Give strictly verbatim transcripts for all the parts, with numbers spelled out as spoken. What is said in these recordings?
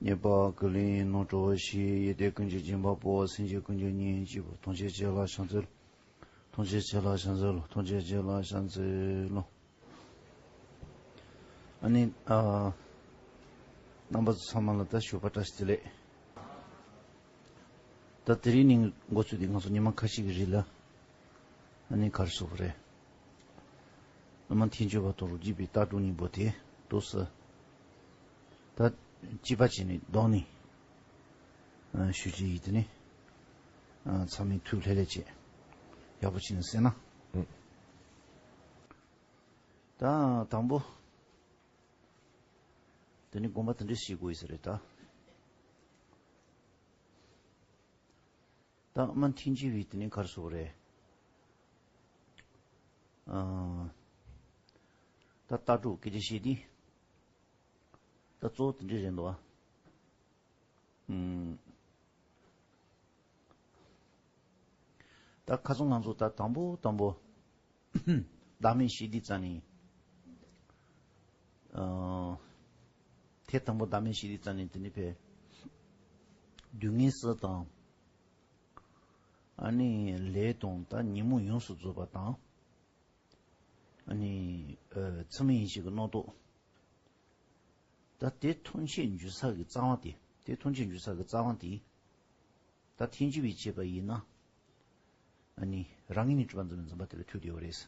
ཉེས་པ་ཀུན་ལས་ཉོན་མོངས་གྲོལ་བར་ཤོག་ཡེ་ཤེས་ཀུན་གྱི་སྦྱིན་པ་པོ། སེམས་ཅན་ཀུན་གྱི་གཉེན་གཅིག་པུ། ཐམས་ཅད་མཁྱེན་ལ་ཕྱག་འཚལ་ལོ། ཐམས་ཅད་མཁྱེན་ལ་ཕྱག་འཚལ་ལོ། ཐམས་ཅད་མཁྱེན་ལ་ཕྱག་འཚལ་ལོ། ཨ་ནི་ཨ་རྣམ་པ་ཚོ་ཚང་མ་ལ་ད་ཞོགས་པ་བཀྲ་ཤིས་བདེ་ལེགས། ད་དེ་རིང་ནས་འགོ་ཚུགས་ཏེ་ང་ཚོ་ཉི་མ་ཁ་ཤས་ཀྱི་རིང་ལ་ཨ་ནི་ག་རེ་ཟེར་དགོས་རེད། སློབ་མ་ཐེག་མཆོག་པ་དང་རོ་གཅིག་པའི་ལྟ་གྲུབ་གཉིས་པོ་དེ་འདུག་སེ། ད་གཅིག་པ་བྱས་ནས་བསྡོམས་ནས་ཨ་ཞུ་རྒྱུ་ཡིན། དེ་ནས་ཨ་ཚང་མས་ཐུགས་ལྷོད་ལྷོད་བྱས་ཡག་པོ་བྱས་ནས་གསན་ན། ཨུ། ད་དང་པོ། དེ་ནས་དགོངས་པ་དེ་འདྲ་བཞེས་དགོས་ཡོད་ས་རེད་ད། ད་སློབ་མ་ཐེག་མཆོག་པའི་དེ་ནས་ག་རེ་ཟེར་དགོས་རེད། ཨ། ད་ལྟ་གྲུབ་སྐད་ཆ་བཤད་དུས། ད་གཙོ་བོ་དེ་འདྲ་རེད་འདུག་ཨ། ཨུམ། ད་ཁ་སང་ང་ཚོ་ད་དང་པོ་དང་པོ་བདག་མེད་བཤད་དུས་ཙམ་ནས། ཨ། ཐེངས་དང་པོ་བདག་མེད་བཤད་དུས་ཙམ་ནས་དེ་ནི་ཕར་སྡུག་བསྔལ་གསུམ་དང་། ཨ་ནི་ལས་དང་ད་ཉོན་མོངས་ཡོངས་སུ་རྫོགས་པ་དང་། ཨ་ནི་ཨ་མཚན་མའི་ཡེ་ཤེས་ཀྱི་རྣམ་རྟོག་ད་དེ་ཐམས་ཅད་འཇུག་ས་གི་རྩ་བ་དེ། དེ་ཐམས་ཅད་འཇུག་ས་གི་རྩ་བ་དེ། ད་ཐེག་མཆོག་པས་བྱས་པ་ཡིན་ན། ཨ་ནི་རང་ངོས་ནས་གྲུབ་པ་འཛིན་པའི་འཛིན་པ་དེ་ལ་ཐུག་བསྡད་ཡོད་རེད།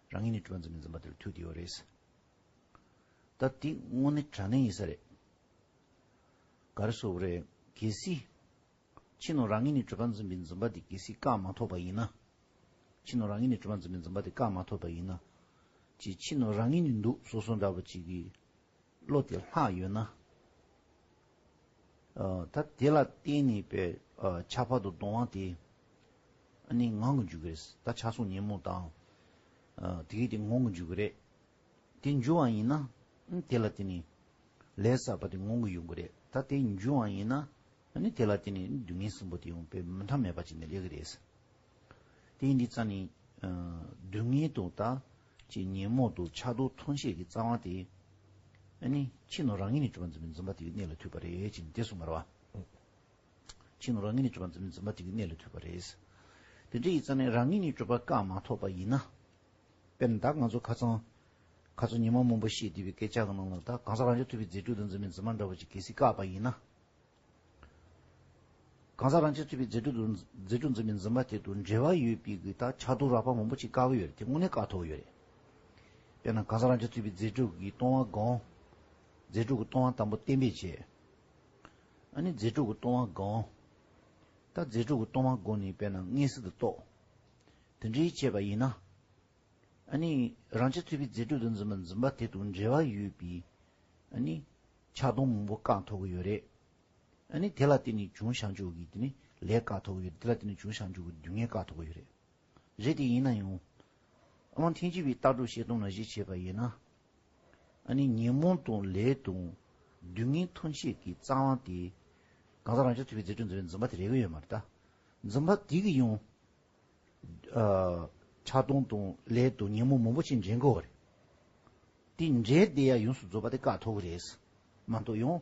རང་ངོས་ནས་གྲུབ་པ་འཛིན་པའི་འཛིན་པ་དེ་ལ་ཐུག་བསྡད་ཡོད་རེད། ད་དེ་དངོས་གནས་དྲང་གནས་ཡིན་ས་རེད། ག་རེ་ཟེར་དགོས་རེད། གལ་སྲིད། ཕྱི་ནང་རང་ངོས་ནས་གྲུབ་པ་འཛིན་པའི་འཛིན་པ་དེ་གལ་སྲིད་བཀག་མ་ཐུབ་པ་ཡིན་ན། ཕྱི་ནང་རང་ངོས་ནས་གྲུབ་པ་འཛིན་པའི་འཛིན་པ་དེ་བཀག་མ་ཐུབ་པ་ཡིན་ན། ཅིག་ཕྱི་ནང་རང་ངོས་ནས་འདུག་སོ་སོ་འདྲ་པོ་ཅིག་གི་བློ་དེ་ལྷག་ཡོད་ན། ཨ། ད་དེ་ལ་བརྟེན་ནས་པའི་ཨ་ཁྱབ་པ་དང་སྡོམ་པ་དེ་ཨ་ནི་ངང་གིས་འཇུག་གི་རེད། ད་ཆགས་སོགས་ཉོན་མོངས་དང་། ཨ། དེ་གས་དེ་ངང་གིས་འཇུག་གི་རེད། དེ་འཇུག་པ་ཡིན་ན། ཨ། དེ་ལ་བརྟེན་ནས་ལས་བསགས་པ་དེ་ངང་གིས་ཡོང་གི་རེད། ད་དེ་འཇུག་པ་ཡིན་ན། ཨ་ནི་དེ་ལ་བརྟེན་ནས་སྡུག་བསྔལ་གསུམ་པོ་དེ་ཡང་དཔེ་མི་འཐབ་མེད་པ་ཅིག་ནས་སླེབས་ཀྱི་རེད། དེ་ཡིན་དུས་ཙམ་ནས། ཨ། སྡུག་བསྔལ་དང་ད་ཅིག་ཉོན་མོངས་དང་ཆགས་སྡང་ཐམས་ཅད་ཀྱི་རྩ་བ་དེ། ཨ་ནི་ཕྱི་ནང་རང་ངོས་ནས་གྲུབ་པ་འཛིན་པའི་འཛིན་པ་དེ་གི་གནས་ལ་ཐུག་པ་རེད་ཅེས་དེ་གསུངས་པ་རེད་བ། ཕྱི་ནང་རང་ངོས་ནས་གྲུབ་པ་འཛིན་པའི་འཛིན་པ་དེ་གི་གནས་ལ་ཐུག་པ་རེད། དེ་འདྲ་ཡིན་ཙང་ནས་རང་ངོས་ནས་གྲུབ་པ་བཀག་མ་ཐུབ་པ་ཡིན་ན། དཔེར་ན་ད་ང་ཚོ་ཁ་སང་། ཁ་སང་ཉི་མ་མང་པོ་བཤད་བསྡད་པའི་སྐད་ཆ་གི་ནང་ལ་ད་གང་ཟག་རང་རྐྱ་ཐུབ་པའི་རྫས་གྲོགས་དང་འཛིན་པའི་འཛིན་པ་འདྲ་བོ་ཅིག་གལ་སྲིད་བཀག་པ་ཡིན་ན། གང་ཟག་རང་རྐྱ་ཐུབ་པའི་རྫས་གྲོགས་དང་རྫས་གྲོགས་འཛིན་པའི་འཛིན་པ་དེ་དང་འབྲེལ་བ་ཡོད་པའི་གི་ད་ཆགས་སྡང་རགས་པ་མང་པོ་ཅིག་བཀག་གི་ཡོད་རེད། དེ་དངོས་གནས་བཀག་ཐུབ་ཀྱི་ཡོད་རེད། དཔེར་ན་གང་ཟག་རང་རྐྱ་ཐུབ་པའི་རྫས་གྲོགས་ཀྱི་ལྟུང་བ་སྒོམ། རྫས་གྲོགས་ཀྱི་ལྟུང་བ་དང་པོ་བསྟེན་པས་བྱས། ཨ་ནི་རྫས་གྲོགས་ཀྱི་ལྟུང་བ་སྒོམ། ད་རྫས་གྲོགས་ཀྱི་ལྟུང་བ་སྒོམ་ནས་དཔེར་ན་མངོན་སུམ་དུ་རྟོགས། དེ་འདྲའི་བྱས་པ་ཡིན་ན། ཨ་ནི་རང་རྐྱ་ཐུབ་པའི་རྫས་གྲོགས་དང་འཛིན་པ་འཛིན་པ་དེ་དང་འབྲེལ་བ་ཡོད་པའི། ཨ་ནི་ཆགས་སྡང་མང་པོ་བཀག་ཐུབ་ཀྱི་ཡོད་རེད། ཨ་ནི་དེ་ལ་བརྟེན་ནས་བྱུང་བྱང་ཆུབ་ཀྱི་དེ་ནི་ལས་བཀག་ཐུབ་ཀྱི་ཡོད་རེད། དེ་ལ་བརྟེན་ནས་བྱུང་བྱང་ཆུབ་ཀྱི་སྡུག་བསྔལ་བཀག་ཐུབ་ཀྱི་ཡོད་རེད། རེད་དེ་ཡིན་ན་ཡང་། ཨ་མ་ཐེག་མཆོག་པའི་ལྟ་གྲུབ་བཤད་སྟངས་ལ་གཞི་བྱས་པ་ཡིན་ན། ཨ་ནི་ཉོན་མོངས་དང་ལས་དང་སྡུག་བསྔལ་ཐམས་ཅད་ཀྱི་རྩ་བ་དེ། གང་ཟག་རང་རྐྱ་ཐུབ་པའི་རྫས་གྲོགས་འཛིན་པའི་འཛིན་པ་དེ་རེག་གི་ཡོད་མ་རེད་ད། འཛིན་པ་དེ་གིས་ཡང་། ཨ། ཆགས་སྡང་དང་ལས་དང་ཉོན་མོངས་མང་པོ་ཅིག་འདྲེན་དགོས་པ་རེད། དེ་འདྲེན་བསྡད་ཡ་ཡོངས་སུ་རྫོགས་པ་དེ་བཀག་ཐུབ་ཀྱི་རེད། མ་གཏོགས་ཡང་།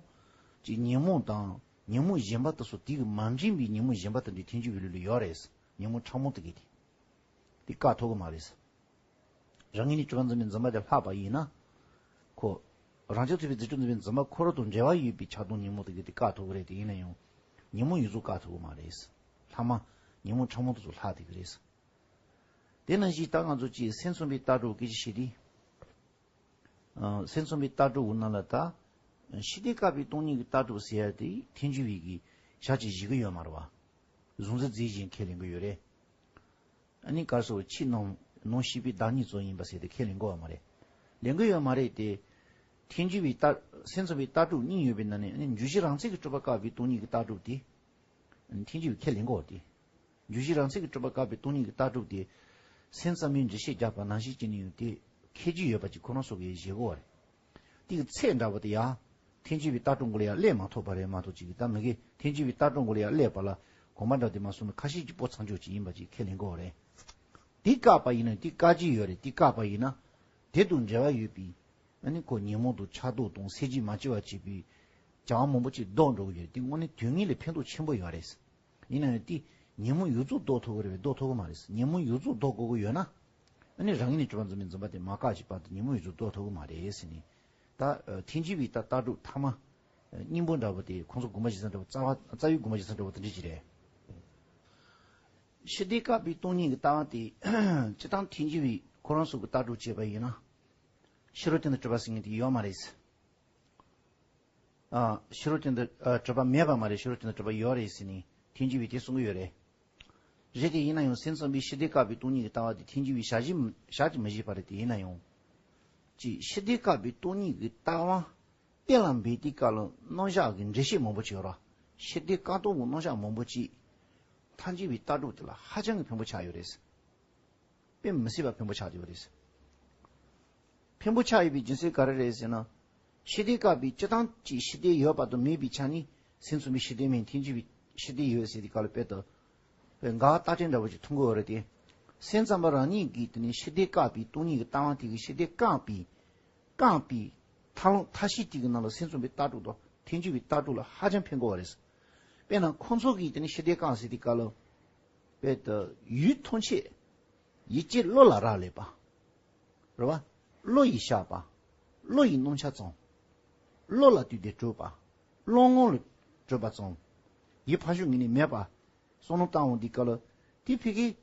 ཅིག་ཉོན་མོངས་དང་ཉོན་མོངས་གཞན་པ་དེ་ཚོ་དེ་གིས་མ་འདྲེན་པའི་ཉོན་མོངས་གཞན་པ་དེ་འདྲའི་ཐེག་མཆོག་པའི་ལུགས་ལ་ཡོད་རེད། ཉོན་མོངས་ཕྲ་མོ་དེ་གས་དེ། དེ་བཀག་ཐུབ་ཀྱི་མ་རེད། རང་ངོས་ནས་གྲུབ་པ་འཛིན་པའི་འཛིན་པ་དེ་ལྷག་པ་ཡིན་ན། ཁོ། རང་རྐྱ་ཐུབ་པའི་རྫས་གྲོགས་འཛིན་པའི་འཛིན་པ་ཁོ་རང་དང་འབྲེལ་བ་ཡོད་པའི་ཆགས་སྡང་ཉོན་མོངས་དེ་གས་དེ་བཀག་ཐུབ་ཀྱི་རེད། དེ་ཡིན་ན་ཡང་། ཉོན་མོངས་ཡོངས་རྫོགས་བཀག་ཐུབ་ཀྱི་མ་རེད། ལྷག་མ། ཉོན་མོངས་ཕྲ་མོ་དེ་ཚོ་ལྷག་བསྡད་ཀྱི་རེད། དེ་ནང་བཞིན་ད་ང་ཚོ་ཅིག་སེམས་ཙམ་པའི་ལྟ་གྲུབ་སྐད་ཆ་བཤད་དུས། ཨ། སེམས་ཙམ་པའི་ལྟ་གྲུབ་ཀྱི་ནང་ལ་ད། ཕྱི་ལྟས་བཀག་པའི་སྟོང་ཉིད་ཀྱི་ལྟ་གྲུབ་ཟེར་ཡ་དེ་ཐེག་མཆོག་པའི་གི་ཞག་ཅིག་བཞེད་ཀྱི་ཡོད་མ་རེད་བ། གཟུང་འཛིན་རྫས་གཞན་ཁས་ལེན་གྱི་ཡོད་རེད། ཨ་ནི་ག་རེ་ཟེར། ཕྱི་ནང་ནང་ཤེས་པའི་བདག་ཉིད་ཙམ་ཡིན་པ་ཟེར་ཏེ་ཁས་ལེན་གྱི་ཡོད་མ་རེད། ལེན་གྱི་ཡོད་མ་རེད་དེ། ཐེག་མཆོག་པའི་ལྟ། སེམས་ཙམ་པའི་ལྟ་གྲུབ་གཉིས་ཡོད་པའི་ནང་ནས་ཨ་ནི་འཇུག་གཞི་རང་མཚན་གྱིས་གྲུབ་པ་བཀག་པའི་སྟོང་ཉིད་ཀྱི་ལྟ་གྲུབ་དེ། ཐེག་མཆོག་པས་ཁས་ལེན་གྱི་ཡོད་དེ། འཇུག་གཞི་རང་མཚན་གྱིས་གྲུབ་པ་བཀག་པའི་སྟོང་ཉིད་ཀྱི་ལྟ་གྲུབ་དེ། སེམས་ཙམ་པས་འགྲེལ་བཤད་བརྒྱབ་པ་ནང་བཞིན་བྱས་ནས་ཡོད་དེ། ཁས་ཀྱི་ཡོད་པ་ཅིག་ཁོ་རང་ཚོ་གིས་བཞེད་གི་ཡོད་རེད། དེ་གི་ཚད་འདྲ་བོ་དེ་ཡང་། ཐེག་མཆོག་པའི་ལྟ་གྲུབ་མགོ་ལ་ཡར་སླེབས་མ་ཐུབ་པ་རེད་མ་གཏོགས་ཅིག་གི་ད་མི་གི་ཐེག་མཆོག་པའི་ལྟ་གྲུབ་མགོ་ལ་ཡར་སླེབས་པ་ལ་གོམ་པ་འདྲ་དེ་མ་སོང་ན་ཁ་ཤས་ཀྱིས་སྤོ་ཚར་ཆོག་ཅིག་ཡིན་པ་ཅིག་ཁས་ལེན་གྱི་ཡོད་རེད། དེ་བཀག་པ་ཡིན་ན་དེ་བཀག་ཀྱི་ཡོད་རེད། དེ་བཀག་པ་ཡིན་ན། དེ་དང་འབྲེལ་བ་ཡོད་པའི། ཨ་ནི་ཁོ་ཉོན་མོངས་དང་ཆགས་སྡང་དང་སེམས་ཅན་མ་སྐྱེ་བར་བྱེད་པའི། བྱ་བ་མང་པོ་ཅིག་ལྡོག་འགྲོ་གི་ཡོད་རེད། དེ་དངོས་གནས་དོན་དངོས་ལ་ཕན་ཐོགས་ཆེན་པོ་ཡོད་རེད། ཡིན་ན་ཡང་དེ་ཉོན་མོངས་ཡོངས་རྫོགས་ལྡོག་ཐུབ་ཀྱི་རེད་པས། ལྡོག་ཐུབ་ཀྱི་མ་རེད། ཉོན་མོངས་ཡོངས་རྫོགས་ལྡོག་དགོས་ཀྱི་ཡོད་ན། ཨ་ནི་རང་ངོས་ནས་གྲུབ་པ་འཛིན་པའི་འཛིན་པ་དེ་མ་བཀག་ཅིག་བར་དུ་ཉོན་མོངས་ཡོངས་རྫོགས་ལྡོག་ཐུབ་ཀྱི་མ་རེད་ཟེར་ནས། ད་ཨ་ཐལ་འགྱུར་བའི་ད་ལྟ་གྲུབ་ཐ་མ། ཨ་སྙིང་པོ་འདྲ་པོ་དེ་ཁོང་ཚོ་དགོངས་པ་རྗེས་གསུངས་འདྲ་པོ། རྩ་བ་རྩ་བའི་དགོངས་པ་རྗེས་གསུངས་འདྲ་པོ་དེ་འདྲ་ཅིག་རེད། ཕྱི་བདེ་བཀག་པའི་སྟོང་ཉིད་ཀྱི་ལྟ་བ་དེ་སྤྱིར་བཏང་ཐལ་འགྱུར་བའི་ཁོ་རང་ཚོ་གི་ལྟ་གྲུབ་བྱས་པ་ཡིན་ན། ཕྱི་རོལ་སྟེང་དུ་གྲུབ་པ་ཟེར་མཁན་དེ་ཡོད་མ་རེད། ཨ་ཕྱི་རོལ་སྟེང་དུ་ཨ་གྲུབ་པ་མེད་པ་མ་རེད། ཕྱི་རོལ་སྟེང་དུ་གྲུབ་པ་ཡོད་རེད་ཟེར་ནས་ཐལ་འགྱུར་བས་དེ་གསུང་གི་ཡོད་རེད། རེད་དེ། ཡིན་ན་ཡང་སེམས་ཙམ་པའི་ཕྱི་བདེ་བཀག་པའི་སྟོང་ཉིད་ཀྱི་ལྟ་བ་དེ་ཐལ་འགྱུར་བས་བཞག་བཞག་ཅིག་མི་བཞེད་པ་རེད་དེ། ཡིན་ན་ཡང་། ཅིག་ཕྱི་བདེ་བཀག་པའི་སྟོང་ཉིད་ཀྱི་ལྟ་བ་གཏན་ལ་འབེབས་དུས་སྐབས་ལ་རྣམ་གཞག་གི་འགྲེལ་བཤད་མང་པོ་ཅིག་ཡོད་རེད། ཕྱི་བདེ་བཀག་སྟོང་གི་རྣམ་གཞག་མང་པོ་ཅིག་ཐལ་འགྱུར་བའི་ལྟ་གྲུབ་དེ་ལ་ཧ་ཅང་གི་ཕན་པོ་ཆགས་ཡོད་རེད། དཔེ་མི་སྲིད་པ་ཕན་པོ་ཆགས་ཡོད་རེད། ཕན་པོ་ཆགས་ཡོད་པའི་རྒྱུ་མཚན་ག་རེ་རེད་ཟེར་ན། ཕྱི་བདེ་བཀག་པའི་སྤྱིར་བཏང་གི་ཕྱི་བདེ་ཡོད་པ་དང་མེད་པའི་ཆ་ནས་སེམས་ཙམ་པའི་ཕྱི་བདེ་མིན། ཐལ་འགྱུར་བའི་ཕྱི་བདེ་ཡོད་ཟེར་དུས་སྐབས་ལ་དཔེ་དང་། དཔེ་འགལ་བ་རྟགས་ཅན་འདྲ་པོ་ཅིག་མཐོང་གི་ཡོད་རེད་དེ། སེམས་ཙམ་པ་རང་ཉིད་ཀྱིས་དེ་ནི་ཕྱི་བདེ་བཀག་པའི་སྟོང་ཉིད་ཀྱི་ལྟ་བ་དེ་གིས་ཕྱི་བདེ་བཀག་པའི་བཀག་པའི་མཐའ་ལམ་མཐའ་བཞི་དེ་གི་ནང་ལ་སེམས་ཙམ་པའི་ལྟ་གྲུབ་དང་ཐལ་འགྱུར་བའི་ལྟ་གྲུབ་ལ་ཧ་ཅང་ཕན་གི་ཡོད་རེད། དཔེར་ན་ཁོང་ཚོ་གིས་དེ་ནི་ཕྱི་བདེ་བཀག་ཟེར་དུས་སྐབས་ལ། དཔེ་དང་ཡུལ་ཐམས་ཅད་ཡིད་ཀྱི་བློ་ལ་རག་ལས་པ། རེད་བ། བློ་ཡིས་ཤར་བ། བློ་ཡིས་རྣམ་ཆ་ཙམ། བློ་ལ་ལྟོས་ཏེ་གྲུབ་པ། བློ་ངོ་ལ་གྲུབ་པ་ཙམ། ཡིད་ཕར་ཕྱོགས་ངོས་ནས་མེད་པ། བསམ་བློ་བཏང་འོང་དུས་སྐབས་ལ། དེ་ཕ་གི་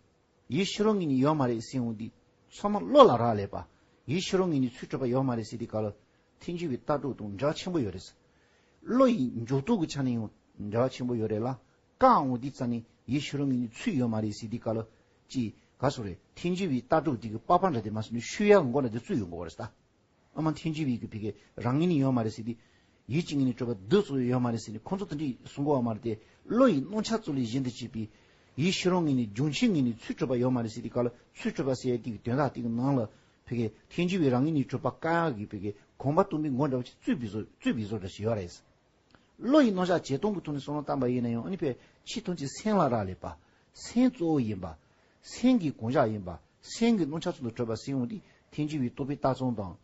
ཡིད་ཕྱི་རོལ་ངོས་ནས་ཡོད་མ་རེད་ཟེར་འོང་དུས། ཚང་མ་བློ་ལ་རག་ལས་པ། ཡིད་ཕྱི་རོལ་ངོས་ནས་ཚུར་གྲུབ་པ་ཡོད་མ་རེད་ཟེར་དུས་སྐབས་ལ། ཐལ་འགྱུར་བའི་ལྟ་གྲུབ་དང་འབྲེལ་བ་ཆེན་པོ་ཡོད་རེད། བློ་ཡི་འཇོག་ལྡོག་གི་ཆ་ནས་ཡང་འབྲེལ་བ་ཆེན་པོ་ཡོད་རེད་ལ། བཀག་འོང་དུས་ཙ་ནས་ཡིད་ཕྱི་རོལ་ངོས་ནས་ཚུར་ཡོད་མ་རེད་ཟེར་དུས་སྐབས་ལ། ཅིག་ག་སོ་རེད། ཐལ་འགྱུར་བའི་ལྟ་གྲུབ་དེ་གི་པགས་པ་འདྲ་དེ་མ་སོང་ནས་ཤུལ་ཡ་མགོ་འདྲ་དེ་བཙུགས་ཡོང་གི་ཡོད་རེད་ད། ཨ་མ་ཐལ་འགྱུར་བའི་གི་ཕ་གི་རང་ངོས་ནས་ཡོད་མ་རེད་ཟེར་དུས། ཡིད་ཀྱི་ངོས་ནས་གྲུབ་པ་འདི་ཙམ་ཡོད་མ་རེད་ཟེར་ནས་ཁོང་ཚོ་དེ་འདྲས་གསུང་གི་ཡོད་མ་རེད་དེ། བློ་ཡི་རྣམ་གཞག་ཙམ་ལས་གཞན་དུ་བྱས་པའི་ཡིད་ཕྱི་རོལ་ངོས་ནས་རྒྱུན་ཆད་ངོས་ནས་ཚུར་གྲུབ་པ་ཡོད་མ་རེད་ཟེར་དུས་སྐབས་ལ། ཚུར་གྲུབ་པ་ཟེར་ཡ་དེ་གི་དོན་དག་དེ་གི་ནང་ལ་ཕ་གི་ཐལ་འགྱུར་བའི་རང་ངོས་ནས་གྲུབ་པ་བཀག་ཡག་གི་ཕ་གི་གོམ་པ་སྟོན་པའི་མགོ་འདྲ་བོ་ཅིག་བཙུགས་པའི་བཟོ་བཙུགས་པའི་བཟོ་འདྲ་ཞིག་ཡོད་རེད། བློ་ཡི་རྣམ་གཞག་བྱེད་སྟངས་ཀྱི་ཐོག་ནས་བསམ་བློ་བཏང་པ་ཡིན་ན་ཡང་། ཨ་ནི་ཕའི་ཕྱི་ཐམས་ཅད་སེམས་ལ་རག་ལས་པ། སེམས་གཙོ་བོ་ཡིན་པ། སེམས་ཀྱི་གང་ཟག་ཡིན་པ། སེམས་ཀྱི་རྣམ་གཞག་ཚུལ་དུ་གྲུབ་པ་ཟེར་འོང་དུས། ཐལ་འགྱུར་བའི་རྟོག་པའི་ལྟ་སྟངས་དང་།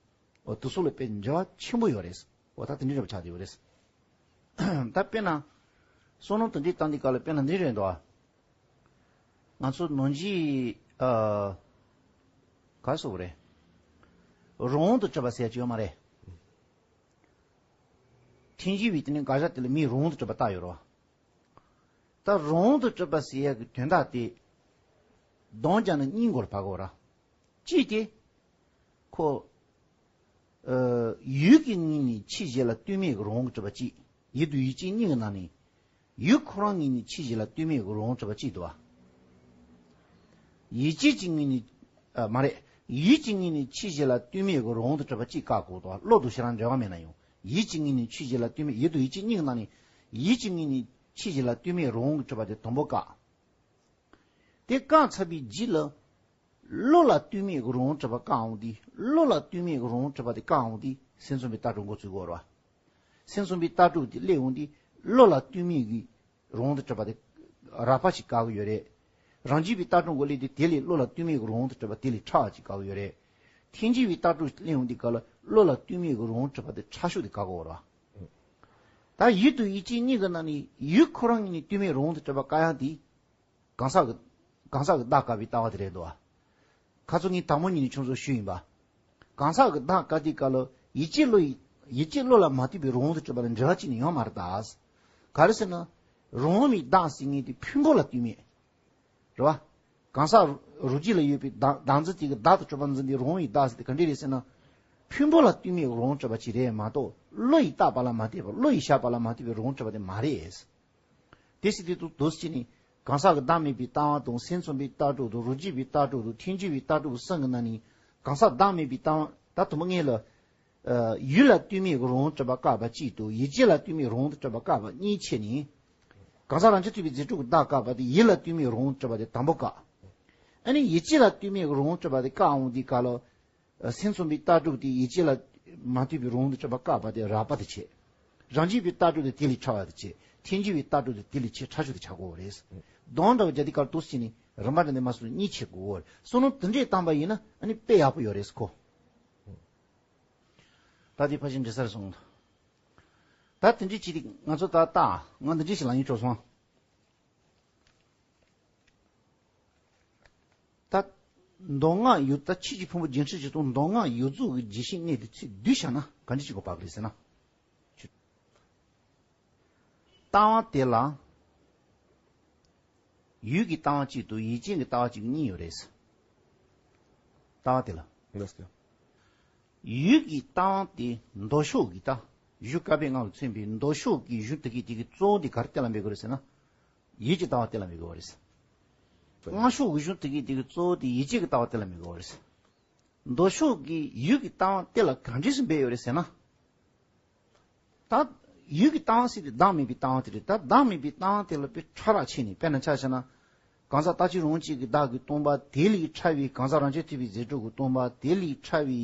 འོ་དེ་ཚོ་ལ་དཔེ་འབྲེལ་བ་ཆེན་པོ་ཡོད་རེད། འོ་ད་དེ་འདྲ་འདྲ་པོ་ཆགས་བསྡད་ཡོད་རེད། ད་དཔེར་ན། བསམ་བློ་དེ་འདྲའི་བཏང་དུས་སྐབས་ལ་དཔེར་ན་འདི་རེད་འདུག་ཨ། ང་ཚོ་ནང་གི་ཨ་ག་རེ་ཟེར་དགོས་རེད། རང་དབང་དུ་གྲུབ་པ་ཟེར་ཡ་ཅིག་ཡོད་མ་རེད། ཐལ་འགྱུར་བའི་དེ་ནི་དགག་བྱ་དེ་ལ་མིའི་རང་དབང་དུ་གྲུབ་པ་བཏགས་ཡོད་རེད་བ། ད་རང་དབང་དུ་གྲུབ་པ་ཟེར་ཡ་གི་དོན་དག་དེ་གདེང་རྒྱག་ན་གཉིས་མགོར་བར་གོ་ར། གཅིག་དེ། ཁོ། ཨ། ཡུལ་གྱི་ངོས་ནས་ཕྱི་གཞི་ལ་ལྟོས་མེད་ཀྱི་རང་དབང་གི་གྲུབ་པ་གཅིག་ཡུལ་དང་ཡུལ་ཅན་གཉིས་ཀྱི་ནང་ནས། ཡུལ་ཁོ་རང་ངོས་ནས་ཕྱི་གཞི་ལ་ལྟོས་མེད་ཀྱི་རང་དབང་གྲུབ་པ་གཅིག་འདུག་བ། ཡུལ་ཅན་གྱི་ངོས་ནས། ཨ། མ་རེད། ཡུལ་གྱི་ངོས་ནས་ཕྱི་གཞི་ལ་ལྟོས་མེད་ཀྱི་རང་དབང་དུ་གྲུབ་པ་གཅིག་བཀག་གོ་འདུག་བ། བློ་དང་ཕྱི་རང་འབྲེལ་བ་མེད་ན་ཡང་། ཡུལ་གྱི་ངོས་ནས་ཕྱི་གཞི་ལ་ལྟོས་མེད། ཡུལ་དང་ཡུལ་ཅན་གཉིས་ཀྱི་ནང་ནས། ཡུལ་གྱི་ངོས་ནས་ཕྱི་གཞི་ལ་ལྟོས་མེད་རང་དབང་གི་གྲུབ་པ་དེ་དང་པོ་བཀག་དེ་བཀག་ཚར་བའི་རྗེས་ལ། བློ་ལ་ལྟོས་མེད་ཀྱི་རང་དབང་གྲུབ་པ་བཀག་འོང་དུས། བློ་ལ་ལྟོས་མེད་ཀྱི་རང་དབང་གྲུབ་པ་དེ་བཀག་འོང་དུས། སེམས་ཙམ་པའི་ལྟ་གྲུབ་འགོ་ཚུགས་ཀྱི་ཡོད་རེད་བ། སེམས་ཙམ་པའི་ལྟ་གྲུབ་དེ་སླེབས་འོང་དུས། བློ་ལ་ལྟོས་མེད་ཀྱི་རང་དབང་དུ་གྲུབ་པ་དེ་རགས་པ་ཞིག་བཀག་གི་ཡོད་རེད། རང་རྒྱུད་པའི་ལྟ་གྲུབ་འགོ་སླེབས་དུས། དེ་ལས་བློ་ལ་ལྟོས་མེད་ཀྱི་རང་དབང་དུ་གྲུབ་པ་དེ་ལས་ཕྲ་བ་ཅིག་བཀག་གི་ཡོད་རེད། ཐལ་འགྱུར་བའི་ལྟ་གྲུབ་སླེབས་འོང་དུས་སྐབས་ལ། བློ་ལ་ལྟོས་མེད་ཀྱི་རང་དབང་གྲུབ་པ་དེ་ཕྲ་ཤོས་དེ་བཀག་གི་ཡོད་རེད་བ། ད་ཡུལ་དང་ཡུལ་ཅན་གཉིས་ཀྱི་ནང་ནས་ཡུལ་ཁོ་རང་ངོས་ནས་ལྟོས་མེད་རང་དབང་དུ་གྲུབ་པ་བཀག་ཡག་དེ། གང་ཟག་གི་གང་ཟག་གི་བདག་བཀག་པའི་ལྟ་བ་དེ་རེད་འདུག་བ། ཁ་སང་ངས་དང་པོ་ཉིད་ནས་ཁྱོད་ཚོར་ཞུས་ཡིན་པ། གང་ཟག་གི་བདག་བཀག་དུས་སྐབས་ལ་ཡིད་ཀྱི་བློ་ཡི། ཡིད་ཀྱི་བློ་ལ་མ་ལྟོས་པའི་རང་དབང་དུ་གྲུབ་པ་ལ་འབྲེལ་བ་གཅིག་ནས་ཡོད་མ་རེད་ད། ག་རེ་ཟེར་ན། རང་དབང་བའི་བདག་ཟེར་མཁན་དེ་ཕུང་པོ་ལ་ལྟོས་མེད། རེད་བ། གང་ཟག་རང་རྒྱུད་ལ་ཡོད་པའི་བདག་བདག་འཛིན་དེ་གི་བདག་ཏུ་གྲུབ་པ་འཛིན་པའི་རང་དབང་བའི་བདག་ཟེར་དེ་ག་འདྲ་རེད་ཟེར་ན། ཕུང་པོ་ལ་ལྟོས་མེད་རང་དབང་གྲུབ་པ་ཅིག་རེད་མ་གཏོགས། བློ་ཡིས་བཏགས་པ་ལ་མ་ལྟོས་པ། བློ་ཡིས་བཞག་པ་ལ་མ་ལྟོས་པའི་རང་དབང་གྲུབ་པ་དེ་མ་རེད། དེ་སྲིད་དུ་དུ་དུ་ཕྱིན་ནས་གང་ཟག་གི་བདག་མེད་པའི་ལྟ་བ་དང་། སེམས་ཙམ་པའི་ལྟ་གྲུབ་དང་། རང་རྒྱུད་པའི་ལྟ་གྲུབ་དང་། ཐལ་འགྱུར་བའི་ལྟ་གྲུབ་གསུམ་གྱི་ནང་ནས། གང་ཟག་བདག་མེད་པའི་ལྟ་བ། ད་དུམ་བུ་ལྔ་ལ། ཨ། ཡུལ་ལ་ལྟོས་མེད་ཀྱི་རང་དབང་གྲུབ་པ་བཀག་པ་གཅིག་དང་། ཡིད་ཀྱི་ལ་ལྟོས་མེད་རང་དབང་གྲུབ་པ་བཀག་པ་གཉིས་ཕྱེ་ནས། གང་ཟག་རང་རྒྱུད་ལྟོས་པའི་རྫས་གྲུབ་ཀྱི་བདག་བཀག་པ་དེ། ཡུལ་ལ་ལྟོས་མེད་རང་དབང་གྲུབ་པ་དེ་དང་པོ་བཀག་ཨ་ནི་ཡིད་ཀྱི་ལ་ལྟོས་མེད་རང་དབང་གྲུབ་པ་དེ་བཀག་འོང་དུས་སྐབས་ལ། ཨ། སེམས་ཙམ་པའི་ལྟ་གྲུབ་དེ་ཡིད་ཀྱི་ལ་མ་ལྟོས་པའི་རང་དབང་དུ་གྲུབ་པ་བཀག་པ་དེ་རགས་པ་དེ་བྱས། རང་རྒྱུད་པའི་ལྟ་གྲུབ་དེ་དེ་ལས་ཕྲ་བ་དེ་བྱས། ཐལ་འགྱུར་བའི་ལྟ་གྲུབ་དེ་དེ་ལས་ཆེས་ཕྲ་ཤོས་དེ་ཆགས་ཀྱི་ཡོད་རེད། གདོང་འདྲ་བ་རྒྱག་དུས་སྐབས་ལ་དུ་ཕྱིན་ནས་རིམ་པ་འདྲ་ནས་མ་སོང་གཉིས་ཕྱེ་དགོས་ཡོད་རེད། བསམ་བློ་དེ་འདྲས་བཏང་པ་ཡིན་ན་ཨ་ནི་དཔེ་ཡག་པོ་ཡོད་རེད་ཁོ། ད་དེ་ཕལ་ཆེར་འགྲིག་ས་རེད་སོང་། ད་དེ་འདྲའི་ཅིག་ང་ཚོ་ད་ལྟ་ང་འདི་འདྲའི་ཞིག་ལ་ཡིན་ཆོག་སོང་། ད་མདོ་སྔགས་ཡུལ་ད་ཆོས་ཀྱི་ཕུང་པོ་བརྒྱད་ཁྲི་བཞི་སྟོང་མདོ་སྔགས་ཡུལ་རྫོགས་ཀྱི་རྒྱས་བཤད་གནད་དེ་ཚིག་བསྡུས་བཞག་ན་ག་འདྲ་ཅིག་གོ་བབ་རེད་ཟེར་ན། ལྟ་བ་དེ་ལ། ཡུལ་གྱི་ལྟ་བ་གཅིག་དང་ཡུལ་ཅན་གྱི་ལྟ་བ་གཅིག་གཉིས་ཡོད་རེད། ལྟ་བ་དེ་ལ། ལགས་སོ། ཡུལ་གྱི་ལྟ་བ་དེ་མདོ་ཕྱོགས་ཀྱི་ལྟ། གཞུང་བཀའ་པོད་ལྔ་ལ་མཚོན་པའི་མདོ་ཕྱོགས་ཀྱི་གཞུང་དེ་གའི་དེ་གའི་གཙོ་བོ་དེ་ག་རེ་གཏན་ལ་འབེབས་དགོས་རེད་ཟེར་ན། ཡུལ་གྱི་ལྟ་བ་གཏན་ལ་འབེབས་དགོས་པ་རེད། སྔགས་ཕྱོགས་ཀྱི་གཞུང་དེ་གའི་དེ་གའི་གཙོ་བོ་དེ་ཡུལ་ཅན་གྱི་ལྟ་བ་གཏན་ལ་འབེབས་དགོས་པ་རེད། མདོ་ཕྱོགས་ཀྱི་ཡུལ་གྱི་ལྟ་བ་དེ་ལ་ག་འདྲས་སུ་འབད་ཡོད་རེད་ཟེར་ན། ད་ཡུལ་གྱི་ལྟ་བ་ཟེར་དེ་བདག་མེད་པའི་ལྟ་བ་དེ་རེད། ད་བདག་མེད་པའི་ལྟ་བ་དེ་ལ་དཔེ་ཕྲ་རགས་ཕྱེ་ནས་དཔེར་ན་ཆ་བཞག་ན། གང་ཟག་རྟག་གཅིག་རང་གཅིག་གི་བདག་གི་སྟོང་པ་དེ་ལས་ཕྲ་བའི་གང་ཟག་རང་རྐྱ་ཐུབ་པའི་རྫས་གྲོགས་ཀྱི་སྟོང་པ་དེ་ལས་ཕྲ་བའི་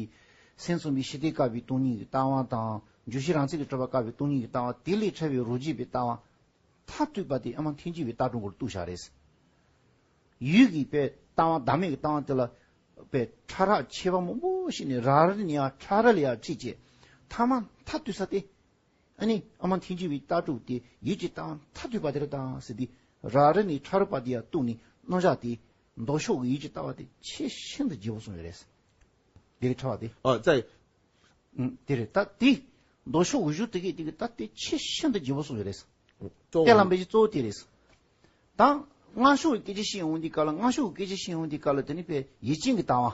སེམས་ཙམ་པའི་ཤེས་ལྡན་བཀག་པའི་སྟོང་ཉིད་ཀྱི་ལྟ་བ་དང་། འགྱུ་བྱེད་རང་མཚན་གྱིས་གྲུབ་པ་བཀག་པའི་སྟོང་ཉིད་ཀྱི་ལྟ་བ་དེ་ལས་ཕྲ་བའི་རོ་རྗེ་པའི་ལྟ་བ། མཐར་ཐུག་པ་དེ་ཨ་མ་ཐལ་འགྱུར་བའི་ལྟ་གྲུབ་སྐོར་གཏུགས་བཞག་རེད། ཡུལ་གྱི་དཔེ་ལྟ་བ་བདག་མེད་ཀྱི་ལྟ་བ་དེ་ལ་དཔེ་ཕྲ་རགས་ཕྱེ་བ་མང་པོ་ཞིག་ནས་རབ་རིབ་ནས་ཡང་ཕྲ་རགས་ལ་ཡང་ཁྲིད་བྱས། ཐ་མ་མཐར་ཐུག་ས་དེ། ཨ་ནི་ཨ་མ་ཐལ་འགྱུར་བའི་ལྟ་གྲུབ་དེ་ཡུལ་གྱི་ལྟ་བ་མཐར་ཐུག་པ་དེ་རེད་དང་ཟེར་ཏེ། རབ་རིབ་ནས་ཕྲ་རགས་པ་དེ་ཡང་གཏུགས་ནས་རྣམ་གཞག་དེ། མདོ་ཕྱོགས་ཀྱི་ཡུལ་གྱི་ལྟ་བ་དེ་ཆེས་ཤིན་ཏུ་རྒྱས་པོ་གསུངས་ཡོད་རེད། དེ་གའི་ཕྲ་བ་དེ། ཨ་ཙི། ཨུམ། དེ་རེད། ད་དེ་མདོ་ཕྱོགས་ཀྱི་གཞུང་དེ་གའི་དེ་གའི་ད་དེ་ཆེས་ཤིན་ཏུ་རྒྱས་པོ་གསུངས་ཡོད་རེད། གཏན་ལ་འབེབས་ཀྱི་གཙོ་བོ་དེ་རེད། ད་སྔགས་ཕྱོགས་ཀྱི་སྐད་ཆ་བཤད་འོང་དུས་སྐབས་ལ་སྔགས་ཕྱོགས་ཀྱི་སྐད་ཆ་བཤད་འོང་དུས་སྐབས་ལ་དེ་ནི་དཔེ་ཡུལ་ཅན་གྱི་ལྟ་བ།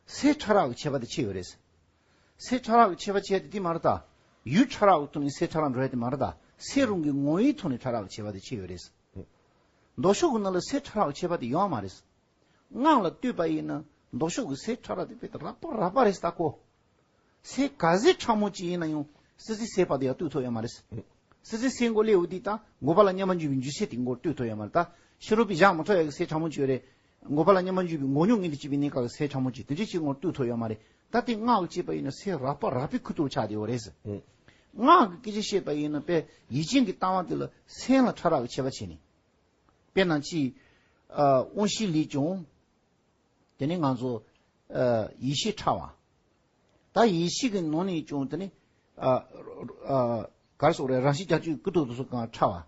སེལ་ཕྲ་རགས་ཀྱི་ཁྱད་པར་དེ་ཕྱེ་ཡོད་རེད། སེལ་ཕྲ་རགས་ཀྱི་ཁྱད་པར་ཕྱེ་དེ་དེ་མ་རེད་ད། ཡུལ་ཕྲ་རགས་ཀྱི་ཐོག་ནས་སེལ་ཕྲ་རགས་འགྲོ་ཡ་དེ་མ་རེད་ད། སེལ་རུང་གི་ངོ་བོའི་ཐོག་ནས་ཕྲ་རགས་ཀྱི་ཁྱད་པར་དེ་ཕྱེ་ཡོད་རེད། མདོ་ཕྱོགས་ཀྱི་ནང་ལ་སེལ་ཕྲ་རགས་ཀྱི་ཁྱད་པར་དེ་ཡོད་མ་རེད། སྔགས་ལ་ལྟོས་པ་ཡིན་ན་མདོ་ཕྱོགས་ཀྱི་སེལ་ཕྲ་རགས་དེ་དཔེ་རགས་པ་རགས་པ་རེད་ད་ཀོ། སེལ་ག་ཚོད་ཕྲ་མོ་ཅིག་ཡིན་ན་ཡང་སེལ་ཚིག་སེལ་བ་དེ་ཡང་ལྟོས་ཐུབ་ཡོད་མ་རེད། སེལ་ཚིག་སེལ་མགོ་སླེབས་འོ་དེ་དང་འགོག་པ་ལ་མཉམ་པར་འཇུག་པའི་འཇུག་ཚེ་དེ་མགོར་ལྟོས་ཐུབ་ཡོད་མ་རེད་ད། ཕྱི་རོལ་པའི་བཞག་མ་ཐུབ་ཡག་གི་སེལ་ཕྲ་མོ་ཅིག་ཡོད་རེད། འགོག་པ་ལ་མཉམ་པར་འཇུག་པའི་མགོ་རྙོག་ངེས་དུ་བྱེད་པའི་གནས་སྐབས་ཀྱི་སེལ་ཕྲ་མོ་ཅིག་དེ་འདྲ་ཅིག་མགོར་ལྟོས་ཐུབ་ཡོད་མ་རེད། ད་དེ་སྔགས་ཀྱིས་བྱས་པ་ཡིན་ན་སེལ་རགས་པ་རགས་པའི་ཁུ་ཐུར་ཆགས་བསྡད་ཡོད་རེད། སྔགས་ཀྱི་སྐད་ཆ་བཤད་པ་ཡིན་ན་དཔེ་ཡུལ་ཅན་གྱི་ལྟ་བ་དེ་ལ་སེལ་ལ་ཕྲ་རགས་ཀྱི་ཁྱད་པར་ཕྱེ་ནས། དཔེར་ན་ཅིག་ཨ། དབང་ཤེས་ལས་ཀྱང་། དེ་ནི་ང་ཚོ། ཨ། ཡིད་ཤེས་ཕྲ་བ། ད་ཡིད་ཤེས་ཀྱི་ནང་ནས་ཀྱང་དེ་ནི། ཨ། ཨ། ག་རེ་ཟེར་དགོས་རེད། རང་བཞིན་བརྒྱད་ཅུ་ཀུན་རྟོག་དེ་ཚོ་གང་ཕྲ་བ།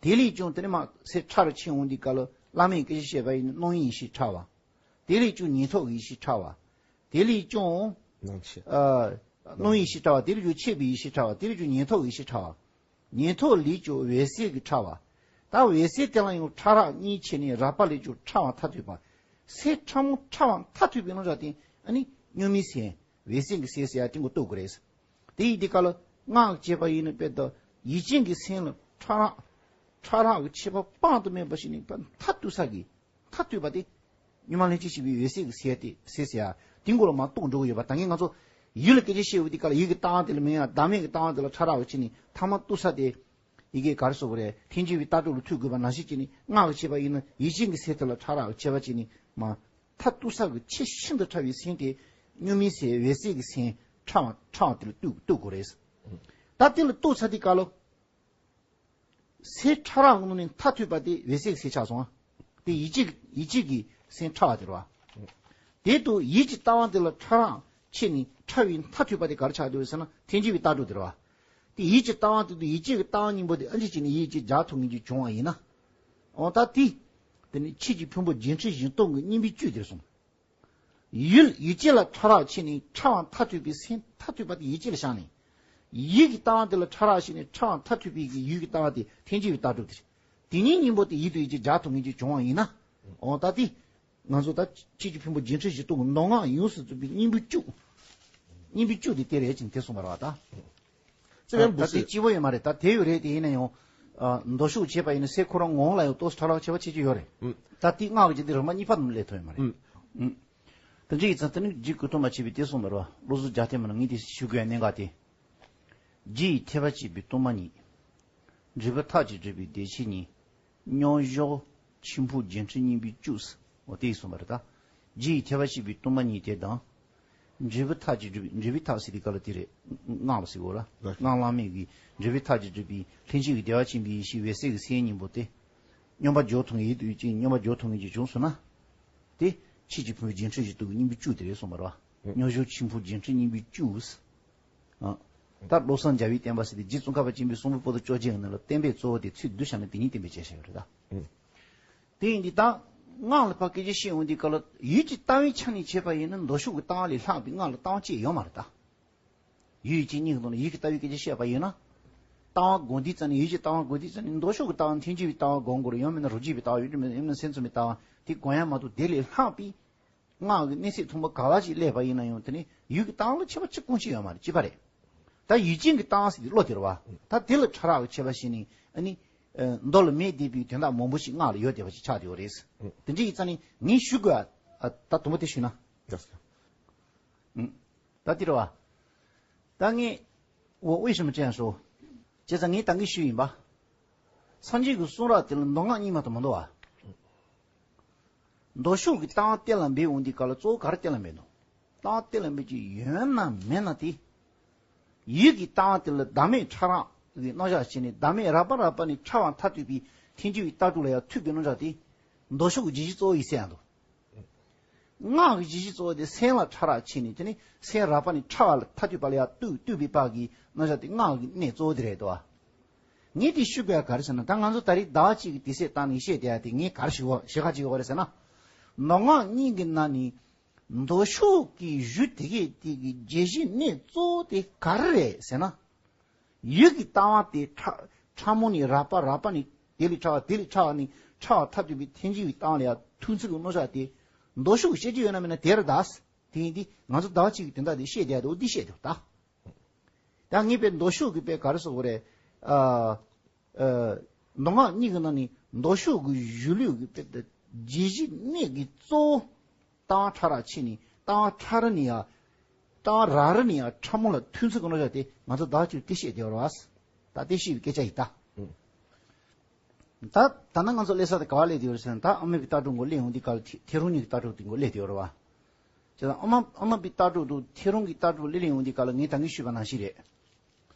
དེ་ལས་ཀྱང་དེ་ནི་མ་སེལ་ཕྲ་རུ་ཕྱིན་འོང་དུས་སྐབས་ལ་བླ་མའི་སྐད་ཆ་བཤད་པ་ཡིན་ན་སྣང་བའི་ཡིད་ཤེས་ཕྲ་བ། དེ་ལས་ཀྱང་ཉན་ཐོས་ཀྱི་ཡིད་ཤེས་ཕྲ་བ། དེ་ལས་ཀྱང་། སྣང་མཆེད། ཨ། སྣང་བའི་ཡིད་ཤེས་ཕྲ་བ། དེ་ལས་ཀྱང་མཆེད་པའི་ཡིད་ཤེས་ཕྲ་བ། དེ་ལས་ཀྱང་ཉན་ཐོས་ཀྱི་ཡིད་ཤེས་ཕྲ་བ། ཉན་ཐོས་ལས་ཀྱང་འོད་གསལ་གྱི་ཕྲ་བ། ད་འོད་གསལ་དེ་ལ་ཡང་ཕྲ་རགས་གཉིས་ཕྱེ་ནས་རགས་པ་ལས་ཀྱང་ཕྲ་བ་མཐར་ཐུག་པ། སེལ་ཕྲ་མོ་ཕྲ་བ་མཐར་ཐུག་པའི་རྣམ་གཞག་དེ་ཨ་ནི་གཉུག་མའི་སེལ། འོད་གསལ་གྱི་སེལ་ཟེར་ཡ་དེ་མགོ་གཏུག་དགོས་རེད། དེ་ཡིན་དུས་སྐབས་ལ་སྔགས་བྱས་པ་ཡིན་ན་དཔེ་ད་ཡུལ་ཅན་གྱི་སེལ་ལ་ཕྲ་རགས། ཕྲ་རགས་ཀྱི་ཁྱད་པར་སྤང་དུ་མེད་པ་ཞིག་ནི་མཐར་ཐུག་ས་གི། མཐར་ཐུག་པ་དེ། གཉུག་མ་ལྷན་ཅིག་སྐྱེས་པའི་འོད་གསལ་གྱི་སེལ་ཏེ་སེལ་ཟེར་ཡ། དེ་མགོ་ལ་མར་གཏུག་འགྲོ་གི་ཡོད་པ། ད་གིན་ང་ཚོ་ཡུལ་ལ་སྐད་ཆ་བཤད་འོང་དུས་སྐབས་ལ་ཡུལ་གྱི་ལྟ་བ་དེ་ལ་མིང་ཡང་བདག་མེད་ཀྱི་ལྟ་བ་དེ་ལ་ཕྲ་རགས་ཀྱི་ཕྱེ་ནས་ཐ་མ་གཏུག་ས་དེ། ཡི་གེ་ག་རེ་ཟེར་དགོས་རེད། ཐལ་འགྱུར་བའི་ལྟ་གྲུབ་ལ་ཐུག་དགོས་པ་ནང་བཞིན་བྱས་ནས་སྔགས་ཀྱིས་བྱས་པ་ཡིན་ན་ཡུལ་ཅན་གྱི་སེལ་དེ་ལ་ཕྲ་རགས་ཀྱི་ཁྱད་པར་བྱས་ནས་མར་མཐར་གཏུག་ས་གི་ཆེས་ཤིན་ཏུ་ཕྲ་བའི་སེལ་དེ་གཉུག་མའི་སེལ། འོད་གསལ་གྱི་སེལ་ཕྲ་བ་ཕྲ་བ་དེ་ལ་གཏུག་གཏུག་དགོས་རེད། ད་དེ་ལ་གཏུག་ཚར་དུས་སྐབས་ལ། སེལ་ཕྲ་རགས་ཀྱི་ནང་ནས་མཐར་ཐུག་པ་དེ་འོད་གསལ་གྱི་སེལ་ཆགས་སོང་ང་། དེ་ཡིད་ཀྱི་ཡིད་ཀྱི་སེལ་ཕྲ་བ་དེ་རེད་བ། དེ་དུ་ཡིད་ཀྱི་ལྟ་བ་དེ་ལ་ཕྲ་རགས་ཕྱེ་ནས་ཕྲ་བའི་མཐར་ཐུག་པ་དེ་ག་རེ་ཆགས་འདུག་ཟེར་ན་ཐལ་འགྱུར་བའི་ལྟ་གྲུབ་དེ་རེད་བ། དེ་ཡིད་ཀྱི་ལྟ་བ་དེ་དུ་ཡིད་ཀྱི་ལྟ་བ་གཉིས་པོ་དེ་ཨ་ནི་ཅིག་ནས་ཡིད་ཀྱི་སྦྱར་ཐུབ་མཁན་ཅིག་བྱུང་བ་ཡིན་ན། འོ་ད་དེ། དེ་ནི་ཆོས་ཀྱི་ཕུང་པོ་བརྒྱད་ཁྲི་བཞི་སྟོང་གི་སྙིང་པོའི་བཅུད་དེར་སོང་། ཡུལ་ཡུལ་ཅན་ལ་ཕྲ་རགས་ཕྱེ་ནས་ཕྲ་བ་མཐར་ཐུག་པའི་སེལ་མཐར་ཐུག་པ་དེ་ཡུལ་ཅན་ལ་བཞག་ནས། ཡིད་ཀྱི་ལྟ་བ་དེ་ལ་ཕྲ་རགས་ཕྱེ་ནས་ཕྲ་བ་མཐར་ཐུག་པའི་གི་ཡུལ་གྱི་ལྟ་བ་དེ་ཐལ་འགྱུར་བའི་ལྟ་གྲུབ་དེ། དེ་གཉིས་གཉིས་པོ་དེ་ཡིད་དུ་ཡིད་ཀྱིས་སྦྱར་ཐུབ་མཁན་ཅིག་བྱུང་བ་ཡིན་ན། འོ་ད་དེ། ང་ཚོ་ད་ཆོས་ཀྱི་ཕུང་པོ་བརྒྱད་ཁྲི་བཞི་སྟོང་གི་མདོ་སྔགས་ཡོངས་སུ་རྫོགས་པའི་སྙིང་པོའི་བཅུད། སྙིང་པོའི་བཅུད་དེ་དེ་རེད་ཅེས་དེ་གསུངས་པ་རེད་བ་ད། རྩི་བའི་འབུ་ད་དེ་སྲིད། སྐྱིད་པོ་ཡོད་མ་རེད། ད་དེ་ཡོད་རེད། དེ་ཡིན་ན་ཡང་། ཨ། མདོ་ཕྱོགས་བྱས་པ་ཡིན་ན་སེལ་ཁོ་རང་ངོ་བོ་ལ་ཡང་ཏོག་ཙམ་ཕྲ་རགས་ཁྱད་པར་ཅིག་ཡོད་རེད། ཨུམ། ད་དེ་སྔགས་ཀྱི་དེ་རང་མ་གཉིས་ཕ་དུམ་སླེབས་ཐུབ་ཡོད་མ་རེད། ཨུམ། ཨུམ། དེ་འདྲ་ཡིན་ཙང་དེ་ནི་རྗེ་སྐུ་གདུང་མ་བྱས་པའི་དེ་གསུངས་པ་རེད་བ། བློ་གཟུ་རྒྱ་ཐེ་མ་ན་ངས་དེ་ཞུ་དགོས་ཡ་གནད་འགག་དེ། རྗེ་ཡི་ཐེག་པ་ཆེན་པོའི་སྟོང་པ་ཉིད། འབྲས་བུ་མཐར་ཅིག་སྒྲུབ་པའི་བདེ་ཆེན་ཉིད། མཉམ་གཞག་འཆི་འཕོ་རྒྱུ་འབྲས་སྙིང་པོའི་བཅུད། འོ་དེ་ཡིས་གསུངས་པ་རེད་ད། རྗེ་ཡི་ཐེག་པ་ཆེན་པོའི་སྟོང་པ་ཉིད་དེ་དང་། འབྲས་བུ་མཐར་ཅིག་སྒྲུབ་པའི་འབྲས་བུའི་མཐར་ཟེར་དུས་སྐབས་ལ་དེ་རེད། སྔགས་ལ་ཟེར་དགོས་ལ། ལགས། སྔགས་བླ་མེད་ཀྱི་འབྲས་བུ་མཐར་ཅིག་སྒྲུབ་པའི་ལྷན་ཅིག་གི་བདེ་བ་ཆེན་པོའི་ཡེ་ཤེས་འོད་གསལ་གྱི་སེམས་གཉིས་པོ་དེ། མཉམ་པར་སྦྱོར་ཐུབ་ངེས་དུས་ཅིག་མཉམ་པར་སྦྱོར་ཐུབ་ངེས་ཅིག་བྱུང་སོང་ན། དེ་ཆོས་ཀྱི་ཕུང་པོ་རྒྱུ་འབྲས་སྙིང་པོའི་བཅུད་དེ་རེད་གསུངས་པ་རེད་བ། མཉམ་གཞག་འཆི་འཕོ་རྒྱུ་འབྲས་སྙིང་པོའི་བཅུད། ཨ། ད་བློ་བཟང་རྒྱལ་བའི་བསྟན་པ་ཟེར་ཏེ་རྗེ་ཙོང་ཁ་པ་ཆེན་པོའི་གསུང་འབུམ་པོ་ཏི་བཅོ་བརྒྱད་ནང་ལ་བསྟན་པའི་གཙོ་བོ་དེ་ཚུལ་བསྡུ་བྱས་ནས་དེ་ཉིད་བསྟན་པའི་བྱས་བཞག་ཡོད་རེད་ད། དེ་ཡིན་དུས་ད་སྔགས་ལ་ཕར་སྐད་ཆ་བཤད་འོང་དུས་སྐབས་ལ་ཡུལ་གྱི་ལྟ་བའི་ཆ་ནས་བྱས་པ་ཡིན་ན་མདོ་ཕྱོགས་ཀྱི་ལྟ་བ་ལས་ལྷག་པའི་སྔགས་ལ་ལྟ་བ་ཅིག་ཡོད་མ་རེད་ད། ཡུལ་གཅིག་གཉིས་ཀྱི་ཐོག་ནས་ཡུལ་གྱི་ལྟ་བའི་སྐད་ཆ་བཤད་པ་ཡིན་ན། ལྟ་བ་དགོངས་འདུས་ཙམ་ནས་ཡུལ་གྱི་ལྟ་བ་དགོངས་འདུས་ཙམ་ནས་མདོ་ཕྱོགས་ཀྱི་ལྟ་བ་ཐེག་ཆེན་པའི་ལྟ་བ་དགོངས་དགོས་རེད། ཡང་མིན་ན་རབ་འབྱེད་པའི་ལྟ་བ་ཡོད་མིན་ན་སེམས་ཙམ་པའི་ལྟ་བ་དེ་དགོངས་ཡ་མ་གཏོགས་དེ་ལས་ལྷག་པའི་སྔགས་ཀྱི་གནས་ཚད་མཐོན་པོ་ག་བ་ཞིག་སླེབས་པ་ཡིན་ན་ཡང་དེ་ནི་ཡུལ་གྱི་ལྟ་བ་ལ་ཁྱད་པར་ཅི་ཀུན་ཤེས་ཡོད་མ་རེད། གཅིག་པ་རེད། ད་ཡུལ་ཅན་གྱི་ལྟ་བ་ཟེར་དེ་བློ་དེ་རེད་བ། ད་དེ་ལ་ཕྲ་རགས་ཀྱི་ཁྱད་པར་ཞིག་ནི་ཨ་ནི། མདོ་ལ་མེད་བསྡད་པའི་དོན་དག་མང་པོ་ཞིག་སྔགས་ལ་ཡོད་བསྡད་པ་ཞིག་ཆགས་བསྡད་ཡོད་རེད། དེ་འདྲ་ཡིན་ཙང་ནི་ངས་ཞུ་དགོས་ཨ། ད་དུམ་བུ་དེ་ཞུས་ན། ད་དེ་རེད་བ། ད་ངས་འོ་为什么这样说། བྱས་ཙང་ངས་ད་གིན་ཞུས་ཡིན་པ། སངས་རྒྱས་ཀྱི་གསུང་རབ་དེ་ལ་མདོ་སྔགས་གཉིས་མ་གཏོགས་མི་འདུག་བ། མདོ་ཕྱོགས་ཀྱི་ལྟ་བ་གཏན་ལ་འབེབས་འོང་དུས་སྐབས་ལ་གཙོ་བོ་ག་རེ་གཏན་ལ་འབེབས་འདུག་ལྟ་བ་གཏན་ལ་འབེབས་ཀྱི་ཡོད་ན་མེད་ན་དེ། ཡུལ་གྱི་ལྟ་བ་དེ་ལ་བདག་མེད་ཕྲ་རགས་ཀྱི་རྣམ་གཞག་བྱས་ནས་བདག་མེད་རགས་པ་རགས་པ་ནས་ཕྲ་བ་མཐར་ཐུག་པའི་ཐེག་ཆེན་གྱི་ལྟ་གྲུབ་ལ་ཡང་ཐུག་པའི་རྣམ་གཞག་དེ། མདོ་ཕྱོགས་ཀྱི་བརྗོད་གཞི་གཙོ་བོ་ཡིན་ཟེར་ཡང་འདུག་སྔགས་ཀྱི་བརྗོད་གཞི་གཙོ་བོ་དེ་སེམས་ལ་ཕྲ་རགས་ཕྱེ་ནས་དེ་ནི་སེམས་རགས་པ་ནས་ཕྲ་བ་ལ་མཐར་ཐུག་པ་ལ་ཡང་ལྟོས་ལྟོས་པའི་བར་གྱི་རྣམ་གཞག་དེ་སྔགས་ཀྱི་གནད་གཙོ་བོ་དེ་རེད་དོ། ངས་དེ་ཞུ་དགོས་ག་རེ་ཟེར་ན་ད་ང་ཚོ་ད་རེས་ཟླ་བ་གཅིག་གི་དུས་ཚོད་བཏང་ནས་བཤད་བསྡད་ཡ་དེ་ངས་ག་རེ་ཞུ་དགོས་ཞུ་ག་ཅིག་ཡོད་རེད་ཟེར་ན། མདོ་སྔགས་གཉིས་ཀྱི་ནང་ནས་མདོ་ཕྱོགས་ཀྱི་གཞུང་དེ་གའི་དེ་གི་བརྗོད་གཞི་གནད་གཙོ་བོ་དེ་ག་རེ་རེད་ཟེར་ན། ཡུལ་གྱི་ལྟ་བ་དེ་ཕྲ་ཕྲ་མོ་ནས་རགས་པ་རགས་པ་ནས་དེ་ལས་ཕྲ་བ་དེ་ལས་ཕྲ་བ་ནས་ཕྲ་བ་མཐར་ཐུག་པའི་ཐེག་ཆེན་གྱི་ལྟ་བ་ལ་ཡང་ཐུག་ཚུལ་གྱི་རྣམ་གཞག་དེ་མདོ་ཕྱོགས་ཀྱི་བཤད་རྒྱུ་ཡོད་ན་མེད་ན་དེ་རེད་ད། དེ་ཡིན་དུས་ང་ཚོ་ཟླ་བ་གཅིག་གི་དོན་དག་དེ་བཤད་བསྡད་ཡ་དེ་འོ་འདི་བཤད་འདུག་ད། ད་ངས་དཔེ་མདོ་ཕྱོགས་ཀྱི་དཔེ་ག་རེ་ཟེར་དགོས་རེད། ཨ། ཨ། མདོ་སྔགས་གཉིས་ཀྱི་ནང་ནས་མདོ་ཕྱོགས་ཀྱི་གཞུང་ལུགས་ཀྱི་དཔེ་དེ་རྗོད་གཞི་གནད་ཀྱི་གཙོ་བོ། ལྟ་བ་ཕྲ་རགས་ཕྱེ་ནས་ལྟ་བ་ཕྲ་རགས་ནས་ཡང་། ལྟ་བ་རགས་རིམ་ནས་ཡང་ཕྲ་མོ་ལ་ཐུག་ཚུལ་གྱི་རྣམ་གཞག་དེ་ང་ཚོ་ཟླ་བ་གཅིག་དེ་བཤད་བསྡད་ཡོད་རེད་བ། ད་དེ་བཤད་པའི་སྐད་ཆ་ཡིན་ད། ད་ད་ནི་ང་ཚོ་སླེབས་ས་དེ་ག་པར་སླེབས་བསྡད་ཡོད་རེད་ཟེར་ན་ད་ཨ་མའི་གི་ལྟ་གྲུབ་མགོ་སླེབས་ཡོང་དུས་སྐབས་ལ་ཐེ་ཐེ་རོང་གཉིས་ཀྱི་ལྟ་གྲུབ་དེ་མགོ་སླེབས་བསྡད་ཡོད་རེད་བ། བྱས་ཙང་ཨ་མ་ཨ་མ་པའི་ལྟ་གྲུབ་དང་ཐེ་རོང་གི་ལྟ་གྲུབ་སླེབས་སླེབས་ཡོང་དུས་སྐབས་ལ་ངས་ད་གིན་ཞུས་པ་ནང་བཞིན་རེད།